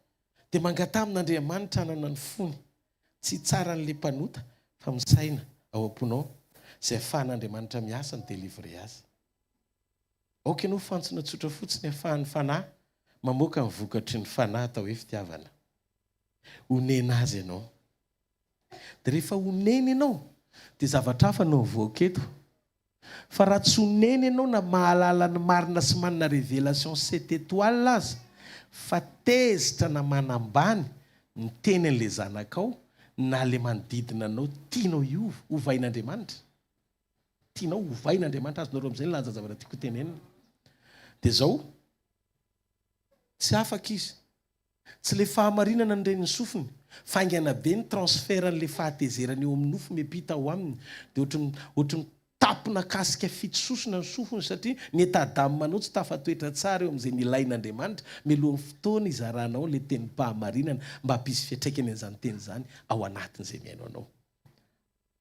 dia mangataha amin'Andriamanitra hanana ny fony. Tsy hitsara an'ilay mpanota fa misaina ao am-ponao izay ahafahan'Andriamanitra miasa ny delivrer azy. Aoka ianao ho fantsona tsotra fotsiny ahafahan'ny Fanahy mamoaka ny vokatry ny Fanahy atao hoe fitiavana. Onena azy ianao. Dia rehefa onena ianao dia zavatra hafa no avoaka eto. Fa raha tsy onena ianao na mahalala ny marina sy manana révélation sept étoiles aza fa tezitra na manambany miteny an'ilay zanakao na ilay manodidina anao tianao hiova, hovain'Andriamanitra. Tianao hovain'Andriamanitra, azonareo amin'izay ny lanja-javatra tiako hotenenina. Dia izao, tsy afaka izy. Tsy le fahamarinana no ren'ny sofiny, faingana be ny transfert an'le fahatezerana eo amin'ny nofo miampita ao aminy, de ohatry ny ohatry ny tapona kasika fito sosona ny sofiny satria ny état d'âme anao tsy tafatoetra tsara eo amin'izay nilain'Andriamanitra mialohan'ny fotoana hizaranao le tenim-pahamarinana mba hampisy fiantraikany an'izany teny izany ao anatin'izay mihaino anao.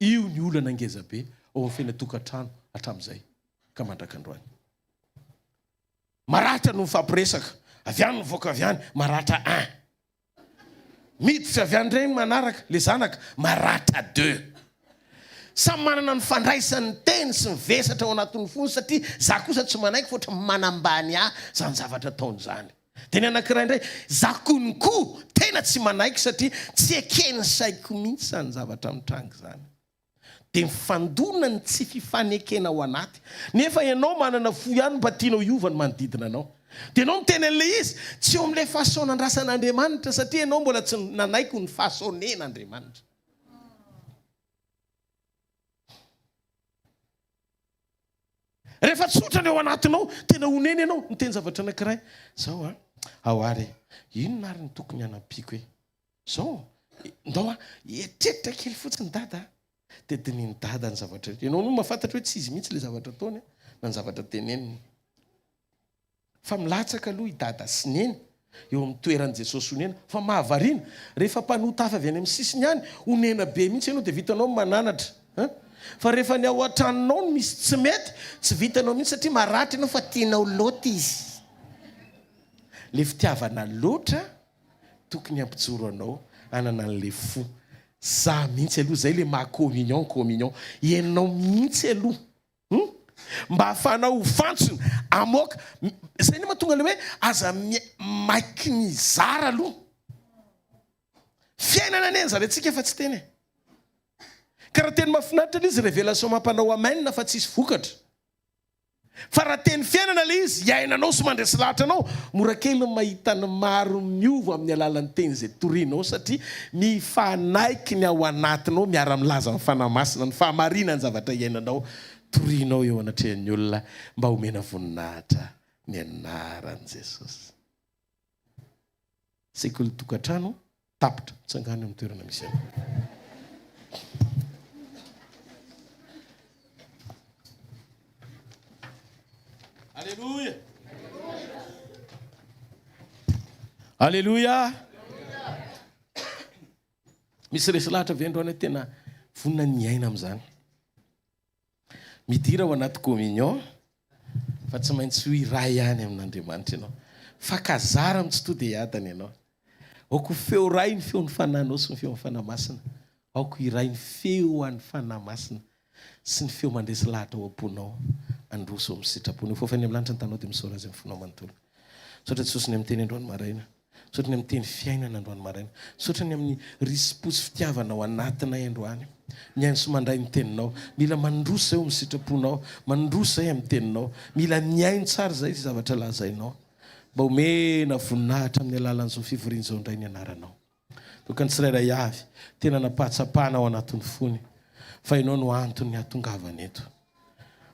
Io ny olana ngeza be ao amin'ny fiainan-tokantrano hatramin'izay ka mandrak'androany. Maratra no mifampiresaka, avy any mivoaka avy any, maratra un. Miditra avy any indray ny manaraka, le zanaka, maratra deux. Samy manana ny fandraisany ny teny sy ny vesatra ao anatin'ny fony satria za kosa tsy manaiky fa ohatran'ny manambany ahy zany zavatra ataony zany. Dia ny anankiray indray, za konko tena tsy manaiky satria tsy eken'ny saiko mihitsy zany zavatra mitranga zany. Dia mifandona ny tsy fifanekena ao anaty. Nefa ianao manana fo ihany mba tianao hiova ny manodidina anao. Dia ianao miteny an'ilay izy, tsy eo amin'ilay façon nandrasan'Andriamanitra satria ianao mbola tsy nanaiky ho ny façonner-n'Andriamanitra. Rehefa tsotra ny ao anatinao, tena honena ianao, miteny zavatra anankiray. Zao an, ao ary e, inona ary no tokony hanampiako e? Zao, ndao a, eritreritra kely fotsiny dada a! Dia dinihin'i dada ny zavatra rehetra. Ianao no mahafantatra hoe tsy izy mihitsy ilay zavatra ataony na ny zavatra teneniny. Fa milatsaka aloha i dada sy neny eo amin'ny toeran'i Jesosy honena. Fa mahavariana, rehefa mpanota hafa avy any amin'ny sisiny any, honena be mihitsy ianao dia vitanao ny mananatra. An! Fa rehefa ny ao an-tranonao no misy tsy mety, tsy vitanao mihitsy satria maratra ianao fa tianao loatra izy. Ilay fitiavana loatra Tokony hampijoro anao hanana an'le fo. Za mihitsy aloha zay le maha communion communion. Ianao mihitsy aloha hum mba ahafahanao ho fantsona amoaka zay anie mahatonga le hoe aza maiky mizara aloha. Fiainana anie ny zaraintsika fa tsy teny e. Ka raha teny mahafinaritra le izy révélation mampanao amen fa tsisy vokatra. Fa raha teny fiainana ilay izy, iainanao sy mandresy lahatra anao, mora kely ny mahita ny maro miova amin'ny alalan'ny teny izay torianao satria mifanaiky ny ao anatinao miara-milaza amin'ny Fanahy Masina ny fahamarinan'ny zavatra iainanao torianao eo anatrehan'ny olona mba homena voninahitra ny anaran'i Jesosy. Sekoly tokantrano tapitra. Mitsangàna eo amin'ny toerana misy anao. Aleloia! Aleloia! Misy resy lahatra ve androany hoe tena vonona ny hiaina amin'izany? Midira ao anaty communion fa tsy maintsy ho iray ihany amin'Andriamanitra ianao. Fankazara amin'ny tsitoha dia hiadana ianao. Aoka ho feo iray ny feon'ny fanahinao sy ny feon'ny Fanahy Masina. Aoka ho iray ny feo an'ny Fanahy Masina sy ny feo mandresy lahatra ao am-ponao handroso amin'ny sitrapony. Ho fofainy amin'ny lanitra ny tanao dia misaora Azy amin'ny fonao manontolo. Misaotra Jesosy ny amin'ny teny androany maraina. Misaotra ny amin'ny teny fiainana androany maraina. Misaotra ny amin'ny risi-po sy fitiavana ao anatinay androany. Mihaino sy mandray ny teninao. Mila mandroso izay ao amin'ny sitraponao. Mandroso izay amin'ny teninao. Mila mihaino tsara izay izay zavatra lazainao. Mba omena voninahitra amin'ny alalan'izao fivoriana izao indray ny anaranao. Tokony tsirairay avy tena nampahatsapana ao anatin'ny fony fa ianao no antony hahatongavana eto.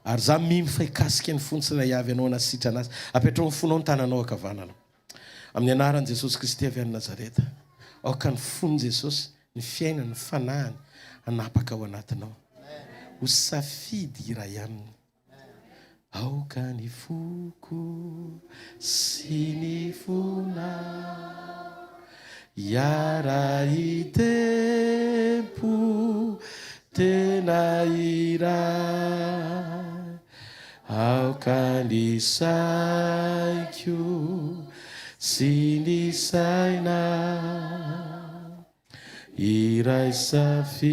Ary za mino fa hikasika ny fony tsirairay avy ianao hanasitrana azy. Apetraho amin'ny fonao ny tananao ankavanana. Amin'ny anaran'i Jesosy Kristy avy any Nazareta, aoka ny fon'i Jesosy, ny fiainany, ny fanahiny hanapaka ao anatinao. Ho safidy iray aminy. Aoka ny foko sy ny fonao hiara-hitempo tena iray. Aoka ny saiko sy ny sainao Iray safidy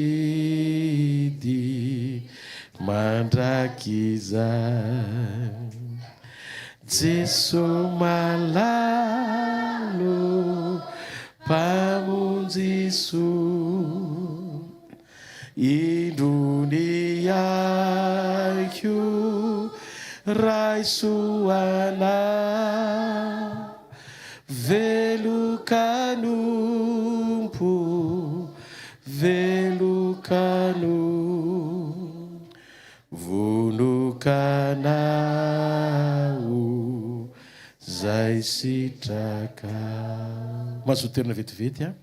mandrakizay. Jeso malalo Mpamonjy soa. Indro ny aiko raiso anah. Velon-kanompo, velon-kanompo, vonon-kanao zay sitraka. Mazoto toerana vetivety a.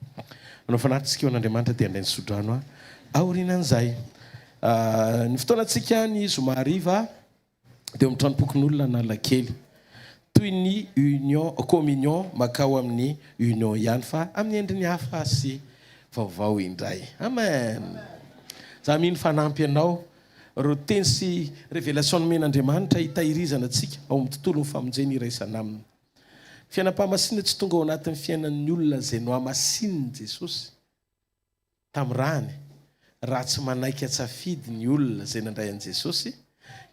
Manao fanatitsika eo an'Andriamanitra dia handray ny tsodrano aorianan'izay. Ny fotoanantsika ny zoma hariva. Dia eo amin'ny tranompokonolona Analakely. Toy ny union, communion makao amin'ny union ihany fa amin'ny endriny hafa sy vaovao indray. Amen! Za mino fa hanampy anao ireo teny sy révélation nomen'Andriamanitra hitahirizana antsika ao amin'ny tontolon'ny famonjena iraisana aminy. Ny fiainam-pahamasinana tsy tonga ao anatin'ny fiainan'ny olona izay nohamasinin'i Jesosy. Tamin'ny rany, raha tsy manaiky an-tsafidy ny olona izay nandray an'i Jesosy,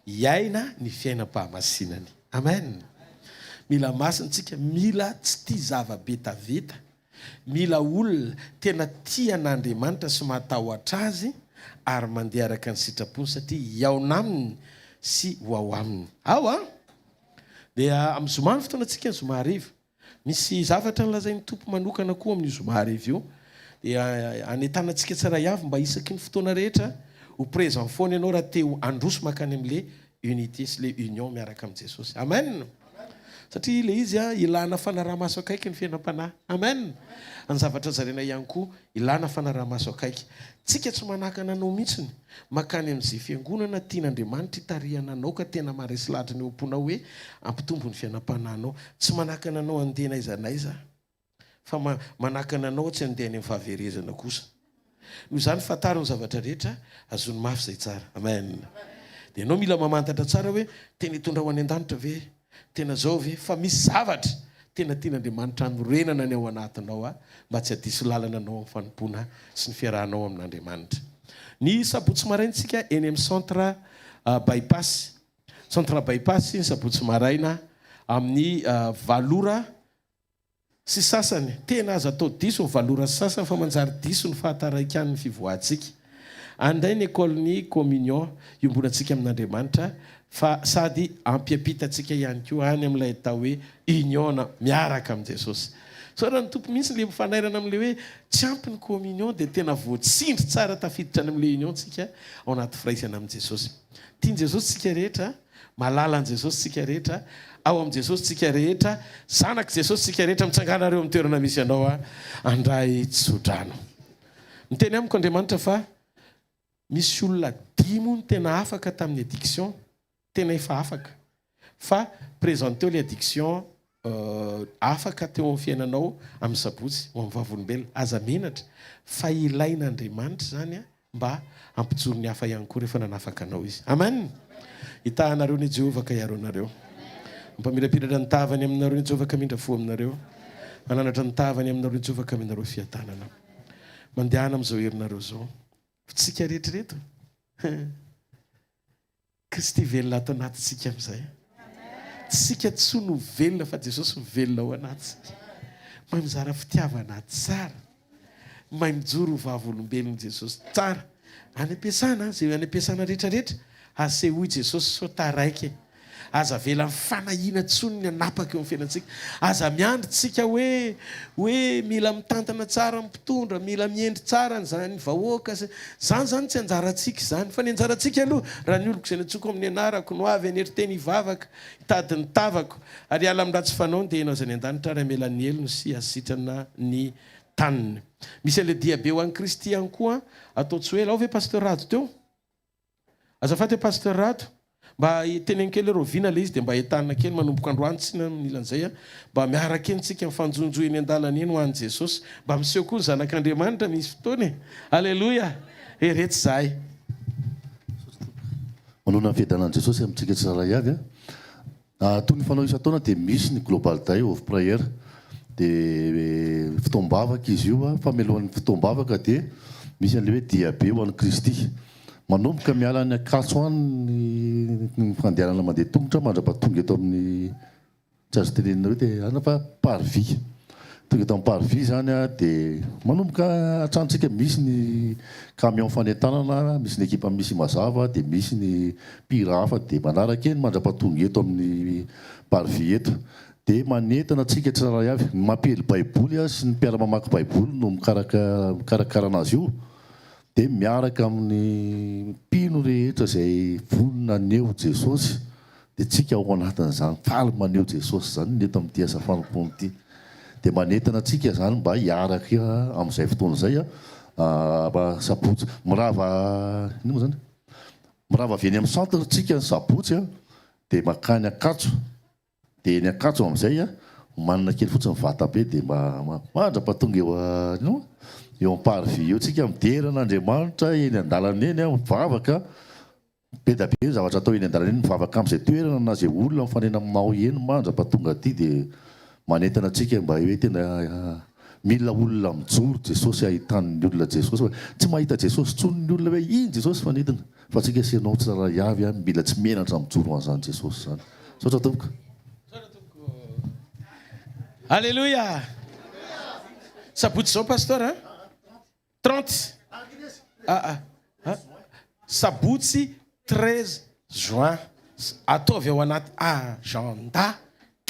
hiaina ny fiainam-pahamasinany. Amen! Mila masina tsika, mila tsy tia zava-betaveta, mila olona tena tia an'Andriamanitra sy matahotra Azy ary mandeha araka ny sitrapony satria hihaona Aminy sy ho ao Aminy. Ao an! Dia amin'ny zoma ny fotoanantsika, ny zoma hariva. Misy zavatra nolazain'ny Tompo manokana koa amin'io zoma hariva io, dia anentanantsika tsirairay avy mba isaky ny fotoana rehetra ho présent foana ianao raha te ho handroso mankany amin'le unité sy le union miaraka amin'i Jesosy. Amen! Satria le izy ilana fanaraha-maso akaiky ny fiainam-panahy. Amen! Ny zavatra zaraina ihany koa Ilana fanaraha-maso akaiky. Tsika tsy manakana anao mihitsiny mankany amin'izay fiangonana tian'Andriamanitra hitarihana anao ka tena maharesy lahatra ny eo am-ponao hoe hampitombo ny fiainam-panahinao. Tsy manakana anao handeha n'aiza n'aiza fa manakana anao tsy handeha any amin'ny fahaverezana kosa. Noho izany fantaro ny zavatra rehetra, azony mafy izay tsara. Amen. Dia ianao mila mamantatra tsara hoe tena hitondra ho any an-danitra ve Tena zao ve fa misy zavatra tena tian'Andriamanitra hanorenana ny ao anatinao a mba tsy hadiso lalana anao amin'ny fanompoana sy ny fiarahanao amin'Andriamanitra. Ny sabotsy maraina tsika eny amin'ny centre by-pass. Centre by-pass ny sabotsy maraina amin'ny valo ora Sy sasany. Tena aza atao diso ny valora sy sasany fa manjary diso ny fahataraikan'ny fivoahantsika. Any indray ny école-ny communion iombonantsika amin'Andriamanitra fa sady ampiampitantsika ihany koa any amin'ilay atao hoe union-na miaraka amin'i Jesosy. Isaorana ny Tompo mihitsy ilay fanairana amin'ilay hoe tsy ampy ny communion dia tena voatsindry tsara tafiditra any amin'ilay union tsika ao anaty firaisana amin'i Jesosy. Tian'i Jesosy tsika rehetra. Malala an'i Jesosy tsika rehetra, ao amin'i Jesosy tsika rehetra, zanak'i Jesosy tsika rehetra, mitsangàna reo amin'ny toerana misy anao a, handray tsodrano. Miteny amiko Andriamanitra fa misy olona dimy hono tena afaka tamin'ny addiction, tena efa afaka. Fa présenteo le addiction afaka teo amin'ny fiainanao amin'ny sabotsy ho amin'ny vavolombelona. Aza menatra fa ilain'Andriamanitra izany mba hampijoro ny hafa ihany koa rehefa nanafaka anao Izy. Amen! Hitaha anareo anie Jehovah ka hiaro anareo. Hampamirapiratra ny tavany aminareo anie Jehovah ka hamindra fo aminareo. Hananatra ny tavany aminareo anie Jehovah ka haminareo fiadanana. Mandehana amin'izao herinareo izao. Tsika rehetra ireto. Kristy velona ato anatintsika amin'izay. Tsy isika intsony no velona fa Jesosy mivelona ao anatintsika. Mahay mizara fitiavana tsara. Mahay mijoro ho vavolombelon'i Jesosy tsara. Any am-piasana, izay any am-piasana rehetra rehetra, asehoy Jesosy sao taraiky e. Aza avela ny fanahiana intsony ny hanapaka eo amin'ny fiainantsika. Aza miandry tsika hoe hoe mila mitantana tsara ny mpitondra, mila mihendry tsara ny zany vahoaka sy zany zany tsy anjarantsika izany. Fa ny anjarantsika aloha, raha ny oloko izay nantsoiko amin'ny anarako no avy hanery teny hivavaka, hitady ny tavako, ary hiala amin'ny ratsy fanaony, dia ianao izay any an-danitra ary hamela ny helony sy hasitrana ny taniny. Misy an'ilay diabe ho an'i Kristy ihany koa atao tsy ho ela. Ao ve Pasteur Rado teo? Azafady hoe Pasteur Rado, mba teneno kely hoe rahoviana ilay izy dia mba entanina kely manomboka androany tsy na amin'ny ilan'izay a, mba miaraka eny tsika mifanjonjohy eny an-dalana eny ho an'i Jesosy, mba miseho koa ny zanak'Andriamanitra misy fotoana e! Aleloia! Heretsy izahay. Manonona ny fiadanan'i Jesosy amintsika tsirairay avy a. Toy ny fanao isan-taona dia misy ny Global Day of Prayer. Dia fotoam-bavaka izy io fa mialohan'ny fotoam-bavaka dia misy an'ilay hoe diabe ho an'i Kristy. Manomboka miala any Ankatso any ny fandehanana mandeha tongotra mandra-pahatonga eto amin'ny, tsy azo tenenina hoe te fa parvis. Tonga eto amin'ny parvis izany dia manomboka hatrany tsika misy ny camion fanentanana, misy ny ekipa misy mazava dia misy ny mpihira hafa dia manaraka eny mandra-pahatonga eto amin'ny parvis eto. Dia manentana antsika tsirairay avy, ny mampiely baiboly sy ny mpiara-mamaky baiboly no mikarakara anazy io. Dia miaraka amin'ny mpino rehetra izay vonona haneho Jesosy, dia tsika ao anatin'izany faly maneho Jesosy izany ny eto amin'ity asa fanompoana ity. Dia manentana antsika izany mba hiaraka amin'izay fotoana izay, sabotsy, mirava, inona moa izany? Mirava avy eny amin'ny centre tsika ny sabotsy dia mankany Ankatso. Dia eny Ankatso amin'izay omanina kely fotsiny vata be dia mba mandra-pahatonga eo inona moa? Eo am-parvis eo tsika midera an'Andriamanitra eny an-dalana eny mivavaka, be dia be ny zavatra atao eny an-dalana eny, mivavaka amin'izay toerana na izay olona mifanena aminao eny mandra-pahatonga aty dia manentana antsika mba hoe tena mila olona mijoro Jesosy ahitan'ny olona Jesosy fa tsy mahita Jesosy intsony ny olona hoe iny Jesosy fa nidina. Fa tsika sy ianao tsirairay avy an mila tsy menatra mijoro an'izany Jesosy izany. Misaotra tompoko. Misaotra tompoko. Alléluia. Sabotsy izao pasteur an? 30. Ah ah. Ah. Sabotsy 13 juin. Ataovy ao anaty agenda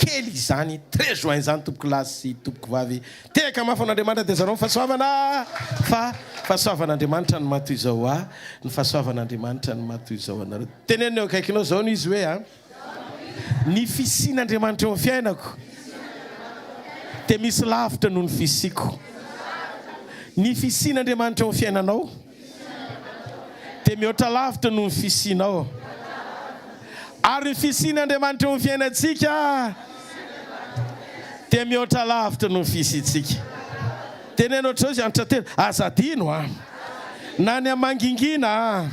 Kely izany très juin izany tompoko lahy sy tompoko vavy. Tehaka mafy an'Andriamanitra dia zarao ny fahasoavana fa fahasoavan'Andriamanitra no maha toy izao ahy, ny fahasoavan'Andriamanitra no maha toy izao anareo. Teneno eo akaikinao izao ny izy hoe a ny fisian'Andriamanitra eo amin'ny fiainako dia misy lavitra noho ny fisiako. Ny fisian'Andriamanitra eo amin'ny fiainanao dia mihoatra lavitra noho ny fisianao. Ary ny fisian'Andriamanitra eo amin'ny fiainantsika dia mihoatra lavitra noho ny fisiantsika. Teneno ohatr'izao izy, antitratero, aza adino an! Na any mangingina an,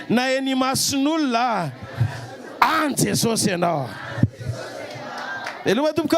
na eny imason'olona an, any Jesosy ianao. Veloma tompoko!